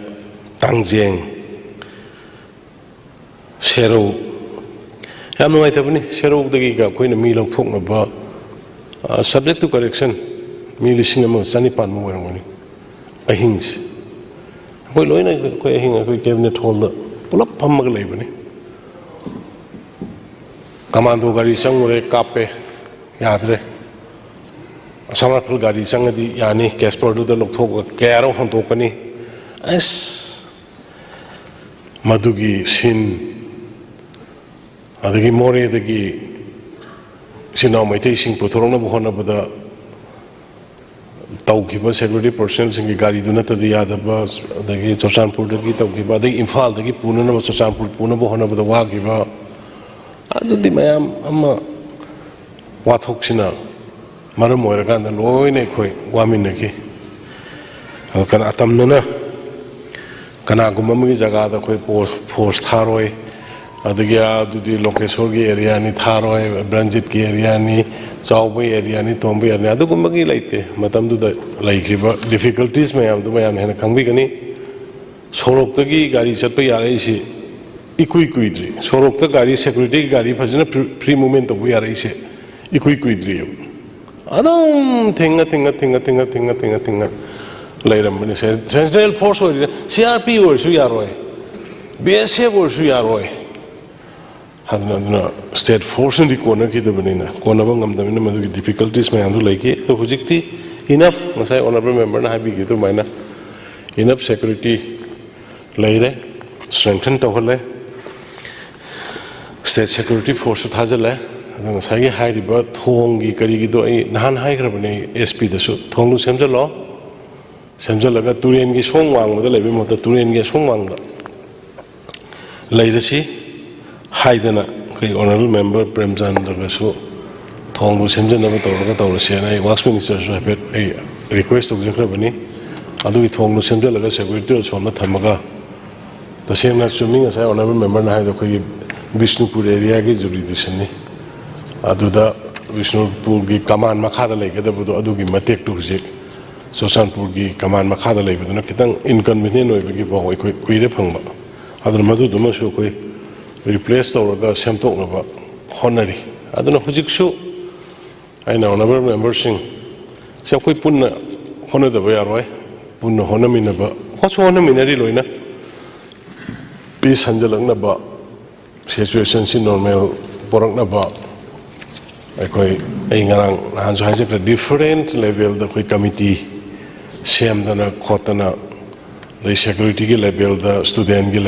ꯀꯥꯡꯖꯦꯡ, ꯁꯦꯔꯧ, ꯌꯥꯝ ꯅꯨꯡꯉꯥꯏꯇꯕꯅꯤ꯫ ꯁꯦꯔꯧꯗꯒꯤꯒ ꯑꯩꯈꯣꯏꯅ ꯃꯤ ꯂꯧꯊꯣꯛꯅꯕ, subject to correction, ꯃꯤ ꯂꯤꯁꯤꯡ ꯑꯃꯒ ꯆꯅꯤꯄꯥꯟꯃꯨꯛ ꯑꯣꯏꯔꯝꯒꯅꯤ ꯑꯍꯤꯡꯁꯦ꯫ ꯑꯩꯈꯣꯏ ꯂꯣꯏꯅ ꯑꯩꯈꯣꯏ ꯑꯍꯤꯡ ꯑꯩꯈꯣꯏ ꯀꯦꯕꯤꯅꯦꯠ ꯍꯣꯜꯗ ꯄꯨꯂꯞ ꯐꯝꯃꯒ ꯂꯩꯕꯅꯤ꯫ ꯀꯃꯥꯟꯗꯣ ꯒꯥꯔꯤ ꯆꯪꯉꯨꯔꯦ, ꯀꯥꯞꯄꯦ, ꯌꯥꯗ꯭ꯔꯦ꯫ ꯑꯁꯥꯝ ꯔꯥꯏꯐꯜ ꯒꯥꯔꯤ ꯆꯪꯉꯗꯤ ꯌꯥꯅꯤ, ꯀꯦꯁꯄꯔꯗꯨꯗ ꯂꯧꯊꯣꯛꯑꯒ ꯀꯌꯥꯔꯛ ꯍꯣꯟꯗꯣꯛꯀꯅꯤ꯫ ꯑꯁ, ꯃꯗꯨꯒꯤ ꯁꯤꯟ, ꯑꯗꯒꯤ ꯃꯣꯔꯦꯗꯒꯤ ꯏꯆꯤꯟ ꯏꯅꯥꯎ ꯃꯩꯇꯩꯁꯤꯡ ꯄꯨꯊꯣꯔꯛꯅꯕ ꯍꯣꯠꯅꯕꯗ ꯇꯧꯈꯤꯕ ꯁꯦꯀ꯭ꯌꯨꯔꯤꯇꯤ ꯄꯔꯁꯅꯦꯜꯁꯤꯡꯒꯤ ꯒꯥꯔꯤꯗꯨ ꯅꯠꯇ꯭ꯔꯗꯤ ꯌꯥꯗꯕ, ꯑꯗꯒꯤ ꯆꯨꯔꯆꯥꯟꯄꯨꯔꯗꯒꯤ ꯇꯧꯈꯤꯕ, ꯑꯗꯒꯤ ꯏꯝꯐꯥꯜꯗꯒꯤ ꯄꯨꯅꯅꯕ, ꯆꯨꯔꯆꯥꯟꯄꯨꯔ ꯄꯨꯅꯕ ꯍꯣꯠꯅꯕꯗ ꯋꯥꯈꯤꯕ, ꯑꯗꯨꯗꯤ ꯃꯌꯥꯝ ꯑꯃ ꯋꯥꯊꯣꯛꯁꯤꯅ ꯃꯔꯝ ꯑꯣꯏꯔꯀꯥꯟꯗ ꯂꯣꯏꯅ ꯑꯩꯈꯣꯏ ꯋꯥꯃꯤꯟꯅꯈꯤ꯫ ꯑꯗꯣ ꯀꯅꯥ, ꯑꯇꯝꯅꯅ ꯀꯅꯥꯒꯨꯝꯕ ꯑꯃꯒꯤ ꯖꯒꯥꯗ ꯑꯩꯈꯣꯏ ꯐꯣꯔꯁ ꯊꯥꯔꯣꯏ, ꯑꯗꯒꯤ ꯑꯗꯨꯗꯤ ꯂꯣꯀꯦꯁꯣꯔꯒꯤ ꯑꯦꯔꯤꯌꯥꯅꯤ, ꯊꯥꯔꯣꯏ ꯕ꯭ꯔꯟꯖꯤꯠꯀꯤ ꯑꯦꯔꯤꯌꯥꯅꯤ, ꯆꯥꯎꯕꯒꯤ ꯑꯦꯔꯤꯌꯥꯅꯤ, ꯇꯣꯝꯕꯒꯤ ꯑꯦꯔꯤꯌꯥꯅꯤ, ꯑꯗꯨꯒꯨꯝꯕꯒꯤ ꯂꯩꯇꯦ꯫ ꯃꯇꯝꯗꯨꯗ ꯂꯩꯈ꯭ꯔꯤꯕ ꯗꯤꯐꯤꯀꯜꯇꯤꯁ ꯃꯌꯥꯝꯗꯨ ꯃꯌꯥꯝꯅ ꯍꯦꯟꯅ ꯈꯪꯕꯤꯒꯅꯤ꯫ ꯁꯣꯔꯣꯛꯇꯒꯤ ꯒꯥꯔꯤ ꯆꯠꯄ ꯌꯥꯔꯛꯏꯁꯤ ꯏꯀꯨꯏ ꯀꯨꯏꯗ꯭ꯔꯤ꯫ ꯁꯣꯔꯣꯛꯇ ꯒꯥꯔꯤ, ꯁꯦꯀ꯭ꯌꯨꯔꯤꯇꯤꯒꯤ ꯒꯥꯔꯤ ꯐꯖꯅ ꯐ꯭ꯔꯤ, ꯐ꯭ꯔꯤ ꯃꯨꯚꯃꯦꯟ ꯇꯧꯕ ꯌꯥꯔꯛꯏꯁꯦ ꯏꯀꯨꯏ ꯀꯨꯏꯗ꯭ꯔꯤꯑꯕ꯫ ꯑꯗꯨꯝ ꯊꯤꯡꯉ ꯊꯤꯡꯉ ꯊꯤꯡꯉ ꯊꯤꯡꯉ ꯊꯤꯡꯉ ꯊꯤꯡꯉ ꯊꯤꯡꯉ ꯂꯩꯔꯝꯕꯅꯤ꯫ ꯁꯦꯟ-, ꯁꯦꯟꯇ꯭ꯔꯦꯜ ꯐꯣꯔꯁ ꯑꯣꯏꯔꯤꯁꯦ, ꯁꯤ ꯑꯥꯔ ꯄꯤ ꯑꯣꯏꯔꯁꯨ ꯌꯥꯔꯣꯏ, ꯕꯤ ꯑꯦꯁ ꯑꯦꯐ ꯑꯣꯏꯔꯁꯨ ꯌꯥꯔꯣꯏ꯫ ꯑꯗꯨꯅ, ꯑꯗꯨꯅ ꯁ꯭ꯇꯦꯠ ꯐꯣꯔꯁꯅꯗꯤ ꯀꯣꯟꯅꯈꯤꯗꯕꯅꯤꯅ, ꯀꯣꯟꯅꯕ ꯉꯝꯗꯕꯅꯤꯅ ꯃꯗꯨꯒꯤ ꯗꯤꯐꯤꯀꯜꯇꯤꯁ ꯃꯌꯥꯝꯗꯨ ꯂꯩꯈꯤ꯫ ꯑꯗꯣ ꯍꯧꯖꯤꯛꯇꯤ ꯏꯅꯐ, ꯉꯁꯥꯏ ꯑꯣꯅꯔꯦꯕꯜ ꯃꯦꯝꯕꯔꯅ ꯍꯥꯏꯕꯤꯈꯤ ꯑꯗꯨꯃꯥꯏꯅ, ꯏꯅꯐ ꯁꯦꯀ꯭ꯌꯨꯔꯤꯇꯤ ꯂꯩꯔꯦ, ꯁ꯭ꯇ꯭ꯔꯦꯡꯊꯟ ꯇꯧꯍꯜꯂꯦ, ꯁ꯭ꯇꯦꯠ ꯁꯦꯀ꯭ꯌꯨꯔꯤꯇꯤ ꯐꯣꯔꯁꯁꯨ ꯊꯥꯖꯤꯜꯂꯦ꯫ ꯑꯗꯣ ꯉꯁꯥꯏꯒꯤ ꯍꯥꯏꯔꯤꯕ ꯊꯣꯡꯒꯤ ꯀꯔꯤꯒꯤꯗꯣ ꯑꯩ ꯅꯍꯥꯟ ꯍꯥꯏꯈ꯭ꯔꯕꯅꯦ, ꯑꯦꯁ ꯄꯤꯗꯁꯨ ꯊꯣꯡꯗꯨ ꯁꯦꯝꯖꯤꯜꯂꯣ, ꯁꯦꯝꯖꯤꯜꯂꯒ ꯇꯨꯔꯦꯟꯒꯤ ꯁꯣꯡ ꯋꯥꯡꯃꯗ ꯂꯩꯕꯒꯤ ꯃꯍꯨꯠꯇ ꯇꯨꯔꯦꯟꯒꯤ ꯑꯁꯣꯡ ꯋꯥꯡꯃꯗ ꯂꯩꯔꯁꯤ ꯍꯥꯏꯗꯅ ꯑꯩꯈꯣꯏ ꯑꯣꯅꯔꯦꯕꯜ ꯃꯦꯝꯕꯔ ꯄ꯭ꯔꯦꯝꯆꯟꯗ꯭ꯔꯒꯁꯨ ꯊꯣꯡꯗꯨ ꯁꯦꯝꯖꯤꯟꯅꯕ ꯇꯧꯔꯒ ꯇꯧꯔꯁꯦꯅ ꯑꯩ ꯋꯥꯛꯁ ꯃꯤꯅꯤꯁꯇꯔꯁꯨ ꯍꯥꯏꯐꯦꯠ ꯑꯩ ꯔꯤꯀ꯭ꯋꯦꯁ ꯇꯧꯖꯈ꯭ꯔꯕꯅꯤ꯫ ꯑꯗꯨꯒꯤ ꯊꯣꯡꯗꯨ ꯁꯦꯝꯖꯤꯜꯂꯒ ꯁꯦꯀ꯭ꯌꯨꯔꯤꯇꯤ ꯁꯣꯝꯗ ꯊꯝꯃꯒ, ꯇꯁꯦꯡꯅ ꯆꯨꯝꯃꯤ ꯉꯁꯥꯏ ꯑꯣꯅꯔꯦꯕꯜ ꯃꯦꯝꯕꯔꯅ ꯍꯥꯏꯕꯗꯣ, ꯑꯩꯈꯣꯏꯒꯤ ꯕꯤꯁꯅꯨꯄꯨꯔ ꯑꯦꯔꯤꯌꯥꯒꯤ ꯖꯨꯔꯤꯗꯤꯛꯁꯟꯅꯤ꯫ ꯑꯗꯨꯗ ꯕꯤꯁꯅꯨꯄꯨꯔꯒꯤ ꯀꯃꯥꯟ ꯃꯈꯥꯗ ꯂꯩꯒꯗꯕꯗꯣ ꯑꯗꯨꯒꯤ ꯃꯇꯦꯛꯇꯨ ꯍꯧꯖꯤꯛ ꯆꯨꯔꯆꯥꯟꯄꯨꯔꯒꯤ ꯀꯃꯥꯟ ꯃꯈꯥꯗ ꯂꯩꯕꯗꯨꯅ ꯈꯤꯇꯪ ꯏꯟꯀꯟꯚꯤꯅꯤꯌꯦꯟ ꯑꯣꯏꯕꯒꯤ ꯄꯥꯎ ꯑꯩꯈꯣꯏ ꯀꯨꯏꯔꯦ ꯐꯪꯕ꯫ ꯑꯗꯨꯅ ꯃꯗꯨꯗꯨꯃꯁꯨ ꯑꯩꯈꯣꯏ ꯔꯤꯄ꯭ꯂꯦꯁ ꯇꯧꯔꯒ ꯁꯦꯝꯗꯣꯛꯅꯕ ꯍꯣꯠꯅꯔꯤ꯫ ꯑꯗꯨꯅ ꯍꯧꯖꯤꯛꯁꯨ ꯑꯩꯅ ꯑꯣꯅꯔꯦꯕꯜ ꯃꯦꯝꯕꯔꯁꯤꯡ ꯁꯤ ꯑꯩꯈꯣꯏ ꯄꯨꯟꯅ ꯍꯣꯠꯅꯗꯕ ꯌꯥꯔꯣꯏ, ꯄꯨꯟꯅ ꯍꯣꯠꯅꯃꯤꯟꯅꯕ, ꯍꯣꯠꯁꯨ ꯍꯣꯠꯅꯃꯤꯟꯅꯔꯤ ꯂꯣꯏꯅ, ꯄꯤꯁ ꯍꯟꯖꯜꯂꯛꯅꯕ, ꯁꯤꯆꯨꯋꯦꯁꯟꯁꯤ ꯅꯣꯔꯃꯦꯜ ꯄꯨꯔꯛꯅꯕ ꯑꯩꯈꯣꯏ, ꯑꯩ ꯉꯔꯥꯡ ꯅꯍꯥꯟꯁꯨ ꯍꯥꯏꯖꯈ꯭ꯔꯦ, ꯗꯤꯐꯔꯦꯟꯠ ꯂꯦꯚꯦꯜꯗ ꯑꯩꯈꯣꯏ ꯀꯃꯤꯇꯤ ꯁꯦꯝꯗꯅ ꯈꯣꯠꯇꯅ, ꯑꯗꯩ ꯁꯦꯀ꯭ꯌꯨꯔꯤꯇꯤꯒꯤ ꯂꯦꯚꯦꯜꯗ, ꯁ꯭ꯇꯨꯗꯦꯟꯒꯤ